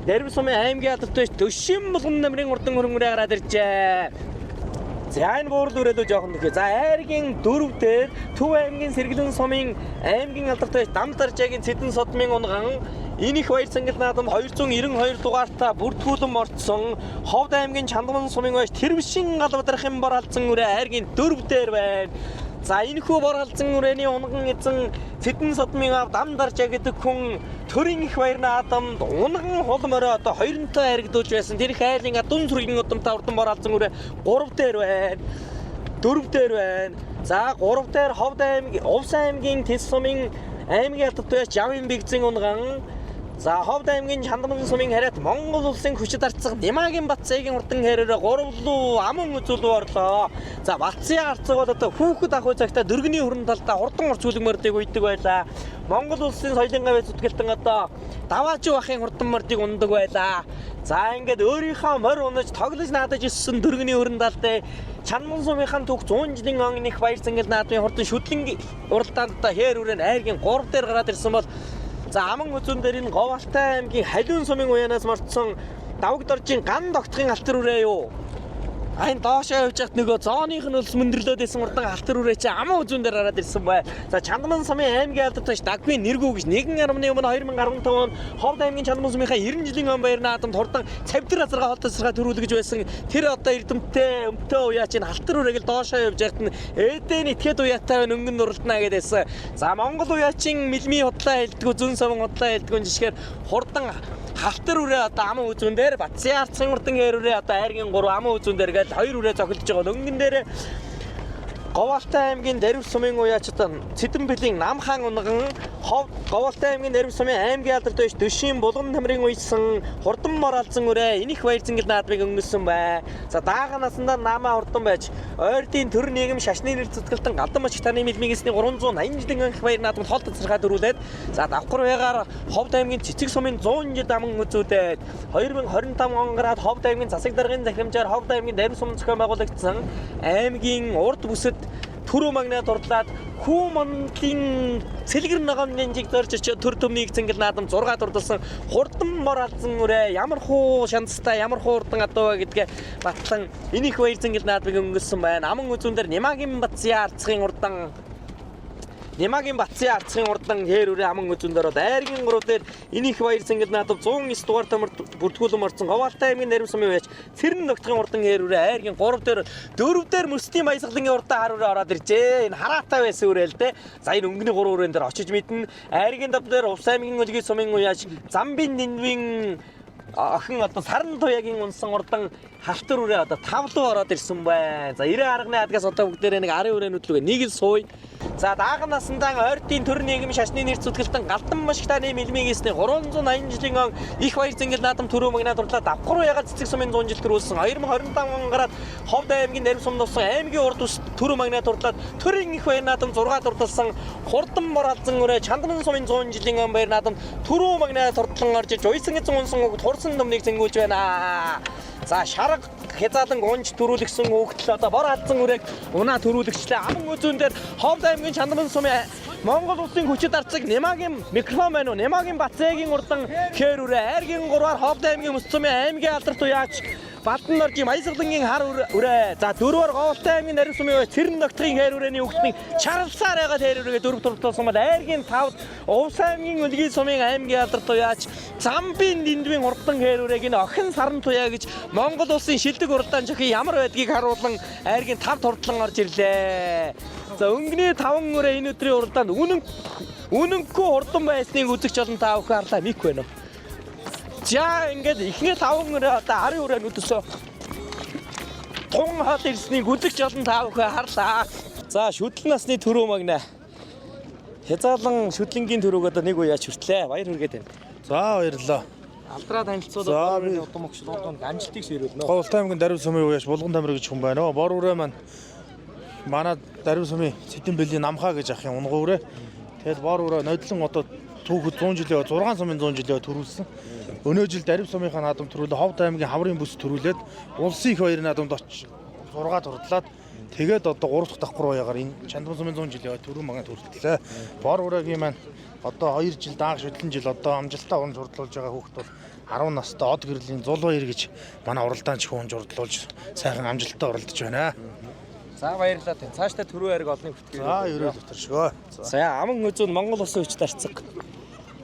Дэрвс сумын аймгийн алдарт байж Төшин булган намрын урдан хөрөнгө үрээ гараад иржээ. За энэ буурал үрээлүү жоохон нөхөө. За айргийн 4 дээр Төв аймгийн Сэргэлэн сумын аймгийн алдарт байж Дамдаржаагийн Цэдэн содмын унган энийх баяр цэнгэл наадамд 292 дугаартаа бүртгүүлэн мордсон Ховд аймгийн Чандман сумын байж Тэрвшин галбадрахын бор алдсан үрээ айргийн 4 дээр байна. За энэхүү бор халзан үрээний унган эзэн Цэдэн содмын ав Дамдаржаа гэдэг хүн төрийн их баяр наадамд унган хул морой одоо хоёронтой харигдуулж байсан. Тэр их айлын адун сүргийн удамтай урдан бор халзан үрээ 3 дээр байна. 4 дээр байна. За 3 дээр Ховд аймгийн Увс аймгийн Тэс сумын аймгийн алдарт байж Жавын бэгзэн унган. За Ховд аймгийн Чандман сумын харьяат Монгол улсын хүчит арцах Нямагийн Батцаагийн урдан хэрээр гурвлуу аман үзүүлүү орлоо. За Батцаа арцаг бол одоо хүүхэд ах үе цагтаа дөргөний хөрөн талдаа хурдан орч хүлэг мордыг уйдаг байлаа. Монгол улсын соёлын гавь зүтгэлтэн одоо даваажуу бахын хурдан мордыг ундаг байлаа. За ингээд өөрийнхөө морь унаж тоглож наадаж ирсэн дөргөний хөрөн талдаа Чандман сумынхаа түүх 100 жилийн он их баяр цэнгэл наадмын хурдан шүтлэн уралдаанд одоо хээр үрэн айргийн 3 дээр гараад ирсэн бол за аман үзүүн дээр энэ Говьалтай аймгийн Халиун сумын уянаас мордсон Давг доржийн ган догтхын алтар үрээ юу? Энэ доошоо явж хат нөгөө зооных нь өлс мөндөрлөөд исэн урдан алтар үрээ чи аман үзүүн дээр гараад ирсэн бай. За Чандман сумын аймгийн алдарт байж Дагвын нэргүү гэж 1.1 өмнө 2015 он Ховд аймгийн Чандман сумынхаа 90 жилийн он баяр наадамд хурдан цавдэр азаргаа холт азаргаа төрүүлгэж байсан. Тэр одоо эрдэмтээ өмтөө уяа чинь алтар үрээг л доошоо явж хат нь ээдэн итгэхэд уяатай байна өнгөн нурлтнаа гэдээсэн. За Монгол уяачин мэлмийн худлаа хэлдэггүй зүүн сумын худлаа хэлдэггүй жишгээр хурдан халтар үрээ одоо аман үзүүн дээр Батсын арцын урдан ээр үрээ одоо айргийн 3 аман үзүүн дээр гээл хоёр үрээ зохилдож байгаа. Өнгөн дээр Говьалтай аймгийн Дэрвс сумын уяач одоо Цэдэн бэлийн Нам хаан унган Говьалтай аймгийн Дэрвс сумын аймгийн алдарт байж Төшийн булган тамрын уйсан хурдан мор алдсан үрээ энийх баяр цэнгэл наадмыг өнгөсөн бай. За даага насандаа намаа хурдан байж ойрдын төр нийгэм шашны нэр зүтгэлтэн Галдан мочиг таны мэлмигсний 380 жилийн анх баяр наадманд холт цэцэрхаа дөрүүлээд за давхар байгаар Ховд аймгийн Цэцэг сумын 100 жил аман үзүүдээд 2025 он гараад Ховд аймгийн засаг даргын захирамжаар Ховд аймгийн Дэрвс сум зохион байгуулагдсан аймгийн урд бүсэд түрүү магнат урдлаад хүү мондлын цэлгэр ногоон нэнжиг зорж очиод төр төмнийг цэнгэл наадам 6 дурдсан хурдан мор алдсан үрээ ямар хуу шанстай ямар хуу урдан адуу гэдгээ батлан энийх баяр цэнгэл наадмыг өнгөсөн байна. Аман үзүүн дээр Нямагийн Батцын арцгийн урдан Нямагийн Батцын арцгийн урдан хээр үрээ аман үзүүн дээр бол айргийн 3 дээр энийх баяр цэнгэл наадам 109 дугаар тамар бүртгүүлэн орсон Говьалтай аймгийн Нарим сумын уяач Цэрэн ногтхын урдан хээр үрээ айргийн 3 дээр 4 дээр Мөсдийн баясгалангийн урдан хар үрээ ороод иржээ. Энэ хараатай байсан үрээ л дээ. За энэ өнгөний 3 үрээн дээр очиж мэднэ. Айргийн 5 дээр Увс аймгийн Өлгийн сумын уяач Замбын Нинвийн охин одоо саран туяагийн унсан урдан халтар үрээ одоо 5 руу ороод ирсэн байна. За 90 арганы адгаас одоо бүгдээрээ нэг 10 үрээнүүд лүгэ нэг л сууя. За дааган насандаа ойртын төр нийгэм шашны нэр зүтгэлтэн Галдан машигтаны мэлмиг эсний 380 жилийн он их баяр зингэл наадам түрүү магнаа дурлаа давхар уяга цэцэг сумын 100 жил төрүүлсэн 2025 он гараад Ховд аймгийн Нарим сум нусан аймгийн урд ус түрүү магнаа дурлаад төрийн их баяр наадам 6 дурдалсан хурдан мор алзан өрөө Чандман сумын 100 жилийн он баяр наадам түрүү магнаа турдлан орж иж уйсан эзэн унсан угд хурсан номныг зэнгүүлж байна. За шарга хязаалан унж төрүүлгсэн хүүхдэл одоо бор алзан үрээг унаа төрүүлэгчлээ. Аман үзүүн дээр Ховд аймгийн Чандман сумын Монгол улсын хүчит арцаг Немагийн микрофон байна уу? Немагийн Батцээгийн урдан хээр үрээ айргийн 3-аар Ховд аймгийн Мөс сумын аймгийн алдарт уяач Балдан норжийн Баясгалангийн хар үрээ. За дөрвөөр Говьлтай аймгийн Нарийн сумын үе Цэрэн ногтгийн хээр үрээний хүүхдний чарлсаар байгаа хээр үрээгээ дөрөв туртуулсан бол айргийн 5-д Увс аймгийн Үлгийн сумын аймгийн алдарт уяач Замбын дэндвийн урдан хээр үрээг энэ охин саран туяа гэж Монгол улсын шилдэг уралдаан жохи ямар байдгийг харуулан айргийн 5 турдлан орж ирлээ. За өнгөний 5 үрээ энэ өдрийн уралдаанд үнэнгүй хурдан байсныг үзэгч олон та бүхэн харлаа мик байна уу? За ингээд эхний 5 өрөө одоо 10 өрөөнүүдөөсөө тун хол ирснийг үзэгч олон та бүхэн харлаа. За шүдэл насны түрүү магна. Хязаалан шүдлэнгийн түрүүг одоо нэг үе яач хүртлээ. Баяр хүргээд байна. За баярлалаа. Алдраа танилцуулаад өрөөний удам огш урд амжилтыг сэрүүлнэ. Говьлтай аймгийн Дарив сумын үеэс Булган тамир гэж хүн байна. Бор үрээ маань манай Дарив сумын Цэдэн бэлийн намхаа гэж ах юм унгуу үрээ. Тэгэл бор үрээ нодлон одоо түүхэд 100 жилийн 6 сумын 100 жилийн төрүүлсэн. Өнөө жил Дарив сумынхаа наадам төрүүлээ Ховд аймгийн Хаврын бүс төрүүлээд улсын их баярын наадамд очиж 6 турдлаад тэгээд одоо 3 дахь давхар уяагаар энэ Чандман сумын 100 жилийн төрүү магаа төрөлтлээ. Бор үрээгийн маань одоо 2 жил дааг шүдлэн жил одоо амжилттай уран зурдлуулж байгаа хүүхэд бол 10 настай од гэрлийн зул баяр гэж манай уралдаанч хүн уралдуулж сайхан амжилттай уралдаж байна. За баярлалаа тань. Цаашдаа түрүү хайрыг олныг хүтгэе. За ерөөл өтөршгөө. За аман үзүүн Монгол улсын хүчит арцаг.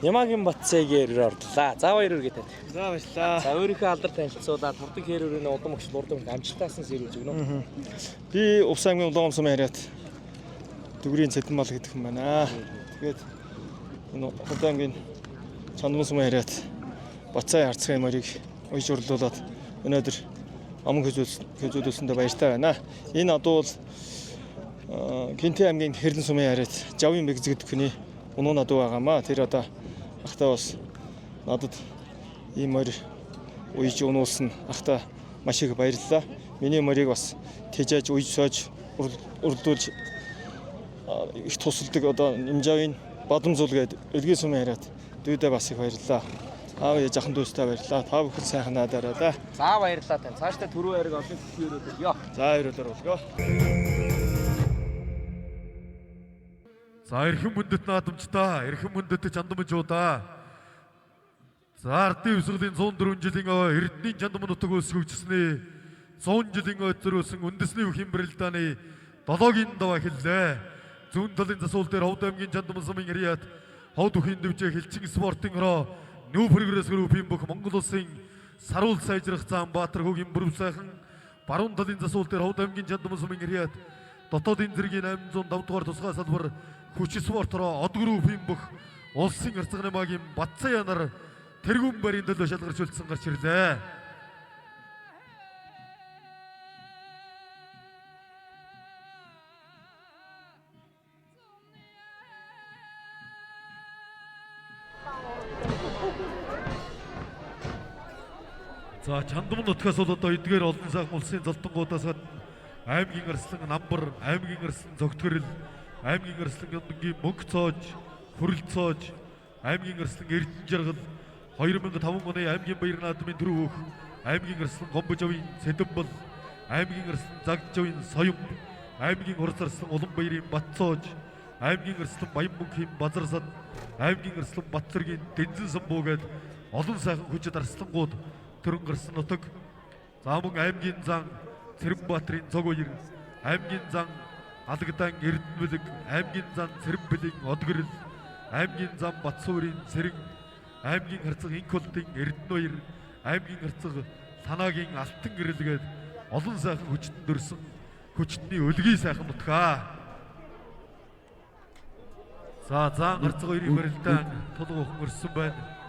Ямагийн Батцээгээр ордлаа. За баяр хүргэе тань. За баярлалаа. За өөрийнхөө алдар танилцуулаад хурдан хээр өрөөний удам өгч урдан амжилтаасан сэрүүлж өгнө. Би Увс аймгийн Улаан сумын хариат Дүгрийн Цэдэн мал гэдэг хүн байна. Тэгээд энэ Ховд аймгийн Чандман сумын хариат Батцай харцгийн морийг уяж урлуулад өнөөдөр аман хөзүүлсэндээ баяртай байна. Энэ адуу бол Кэнтэй аймгийн Хэрлэн сумын хариат Жавын бэг гэдэг хүний унуу надуу байгаамаа. Тэр одоо ахтаа бас надад ийм морь уяж унуулсан ахтаа маш их баярлалаа. Миний морийг бас тэжээж уяж сойж уралдуулж их тусалдаг одоо Нэмжавын Бадамзуул гээд Өлгийн сумын хариат дүүдээ бас их баярлалаа. Аав ээж ахын дүүстэй баярлалаа. Та бүхэн сайхан наадаарай да. За баярлалаа тань. Цаашдаа түрүү хайрыг олныг хүсье өрөөлөө. Йоо. За өрөөлөөр болгоо. За эрхэм хүндэт наадамчдаа, эрхэм хүндэт чандамжуудаа. За ардын өвсгөлийн 104 жилийн ой Эрдэнийн чандам нутаг өсгөгчсөний 100 жилийн ой зөрөөсөн үндэсний үхийн барилдааны 7-гийн даваа эхэллээ. Зүүн талын засвал дээр Ховд аймгийн чандам сумын Рият Ховд үхийн дэвжээ хилчин спортын хороо New Progress Group-ийн бүх Монгол улсын саруул сайжрах зам Баатар хөгийн бүрв сайхан баруун талын засвал дээр Ховд аймгийн чандам сумын Рият дотоодын зэргийн 805 дугаар тусгай салбар хүч спорт хороо Од Group-ийн бүх улсын арцганы магийн Батцан янар тэргүүн барийн төлөө шалгарч үлдсэн гарч ирлээ. За Чандман нутгаас бол одоо эдгээр олон сайхан улсын золтонгуудаас гадна аймгийн арслан Намбар, аймгийн арслан Зогтгөрөл, аймгийн арслан Яндангийн Мөнх цоож, Хүрэл цоож, аймгийн арслан Эрдэнэ жаргал, 2005 оны аймгийн баяр наадмын төрөв аймгийн арслан Гомбожовын Сэдэнбал, аймгийн арслан Загджовын Соём, аймгийн Хурц арслан Уланбаярын Батцоож, аймгийн арслан Баян мөнхийн Базарсан, аймгийн арслан Батцэргийн Дэнзэн самбуу гээд олон сайхан хүчит арслангууд төрөн гарсан нутаг. За мөн аймгийн зан Цэрэнбаатарын цог баяр, аймгийн зан Алагдаан Эрдэнэбэлэг, аймгийн зан Цэрэнбэлийн Одгөрөл, аймгийн зан Батсуурийн Цэрэн, аймгийн харцаг Инколдын Эрдэнэбаяр, аймгийн харцаг Ланагийн Алтан гэрэл гээд олон сайхан хүчтэн дөрсөн хүчтний өлгий сайхан нутгаа. За заан гарцаг хоёрын барилдаан тулг ухан өрсөн байна.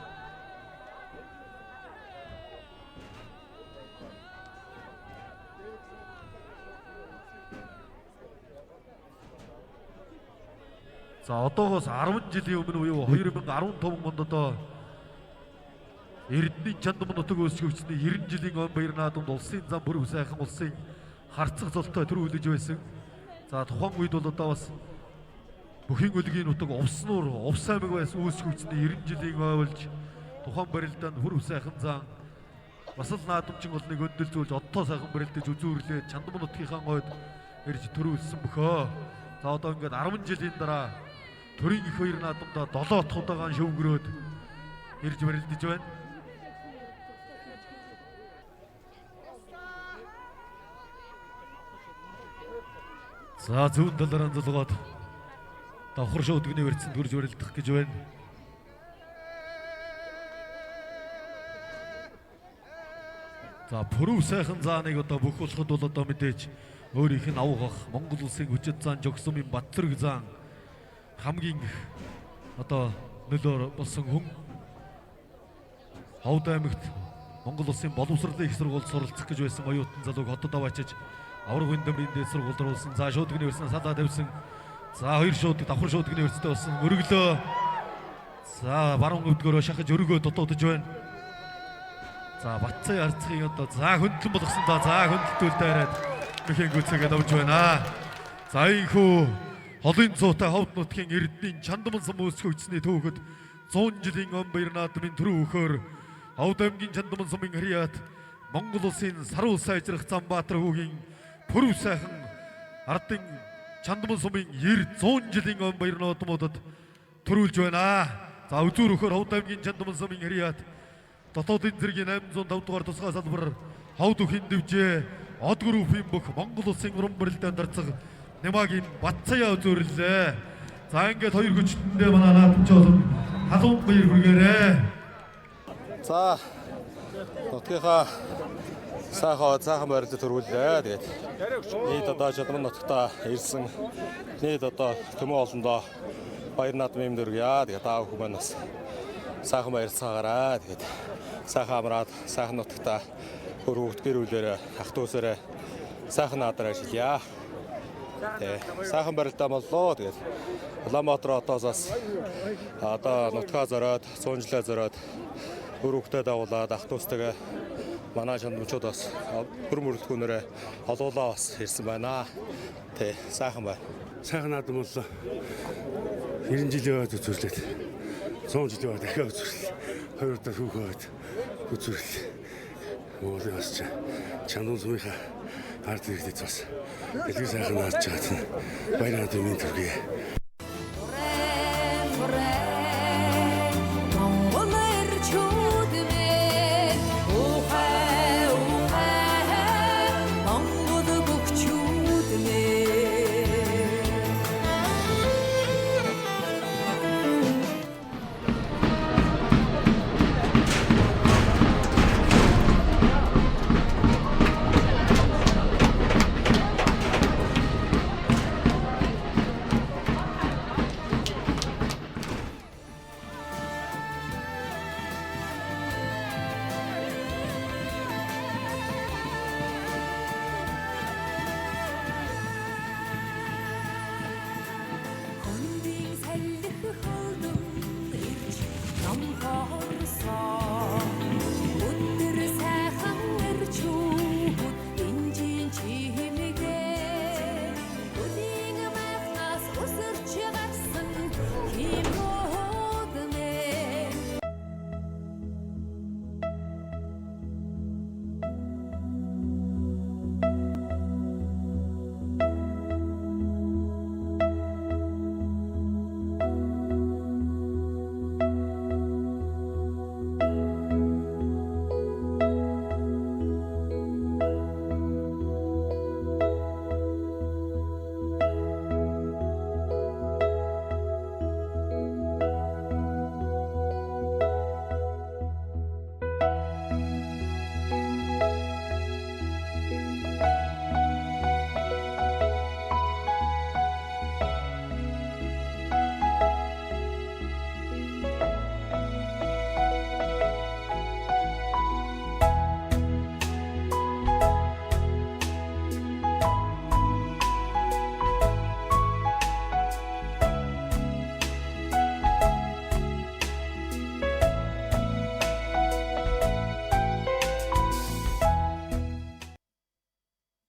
За одоогоос 10 жилийн өмнө буюу 2015 онд одоо Эрдэнийн Чандам нутаг өсгөгчний 90 жилийн он баяр наадамд улсын зам бүрэг сайхан улсын харцах золтой төр хүлээж байсан. За тухайн үед бол одоо бас Бүхийн өлгийн нутаг Увснуур, Увс аймаг байсан үүсгэгчний 90 жилийн ойлж тухайн барилдаанд хүрв сайхан зан бас л наадамчин олныг өндөрлзүүлж оддоо сайхан барилдаж үзүүрлээ Чандам нутгийнхаа гойд ирж төрүүлсэн бөхөө. За одоо ингээд 10 жилийн дараа төрийн их хоёр наадамдаа 7 дахь удагаан шөвгөрөөд ирж барилдаж байна. За зүүн талаараа зулгаад давхар шуудгны барьцанд хүрж барилдах гэж байна. За пүрэв сайхан зааныг одоо бүх болоход бол одоо мэдээж өөрийнх нь авах Монгол улсын хүчит зан жогсомын Батцэрэг зан хамгийн их одоо нөлөө болсон хүн Ховд аймагт Монгол улсын боловсролын их сургуульд суралцах гэж байсан оюутан залууг хотод аваачиж авраг хүндэмрийн дээд сургуульд оруулсан. За шуудгны барьцан салаа тавьсан. За хоёр шуудаг давхар шуудгны барьцтай болсон. Өргөлөө. За баруун өвдгөөрөө шахаж өргөө дутуудаж байна. За Батцай арцхыг одоо за хөндлөн болгосон да. За хөндлөлтүүл дайраад мэхэн гүцээгээ давж байна. За ийхүү холын цуутай ховд нутгийн Эрдэнийн Чандаман сум үүсгэгчний түүхэд 100 жилийн он баяр наадмын төрөв өхөр Ховд аймгийн Чандаман сумын харьяат Монгол улсын саруу сайжрах Замбаатар хүүгийн пүрэв сайхан ардын Чандаман сумын 90 100 жилийн он баяр наадмуудад төрүүлж байна. За үзүүр өхөр Ховд аймгийн Чандаман сумын харьяат дотоодын зэргийн 805 дугаар тусгай салбар Ховд үхийн дэвжээ од группийн бүх Монгол улсын уран барилдаанд дарцах Нямагийн Батцаяа үзүүрлээ. За ингээд хоёр хүчтэндээ манай наадамч болон халуун баяр хүргээрэй. За нутгийнхаа сайхан барилдад төрүүллээ. Тэгээд нийт одоо Чандаман нутагтаа ирсэн нийт одоо төмөн олондоо баяр наадмын юм дөргийа. Тэгээд аав хүмүүс маань бас сайхан баярлцгаагаарай. Тэгээд сайхан амраад сайхан нутагтаа хөр хүүхд гэр бүлээрээ ах дүүсээрээ сайхан наадар ажиллая. Тэгээд сайхан барилдаа боллоо. Тэгээд Улаанбаатар хотоос бас одоо нутгаа зориод 100 жилээ зориод хөр хүүхдээ дагуулад ах дүүстэйгээ манай чандамчууд бас хөр мөрлөхүүнээрээ олуулаа бас ирсэн байна. Тэ сайхан байна. Сайхан наадам боллоо. 90 жилийн ойд үзүүлээд 100 жилийн ойд дахиад үзүүлээ. Хоёр удаа хүүхөө ойд үзүүлээ. Монголын бас Чандам сумынхаа ард иргэдэд бас дэлгэр сайхан наадж байгаа. Баяр наадмын төргий.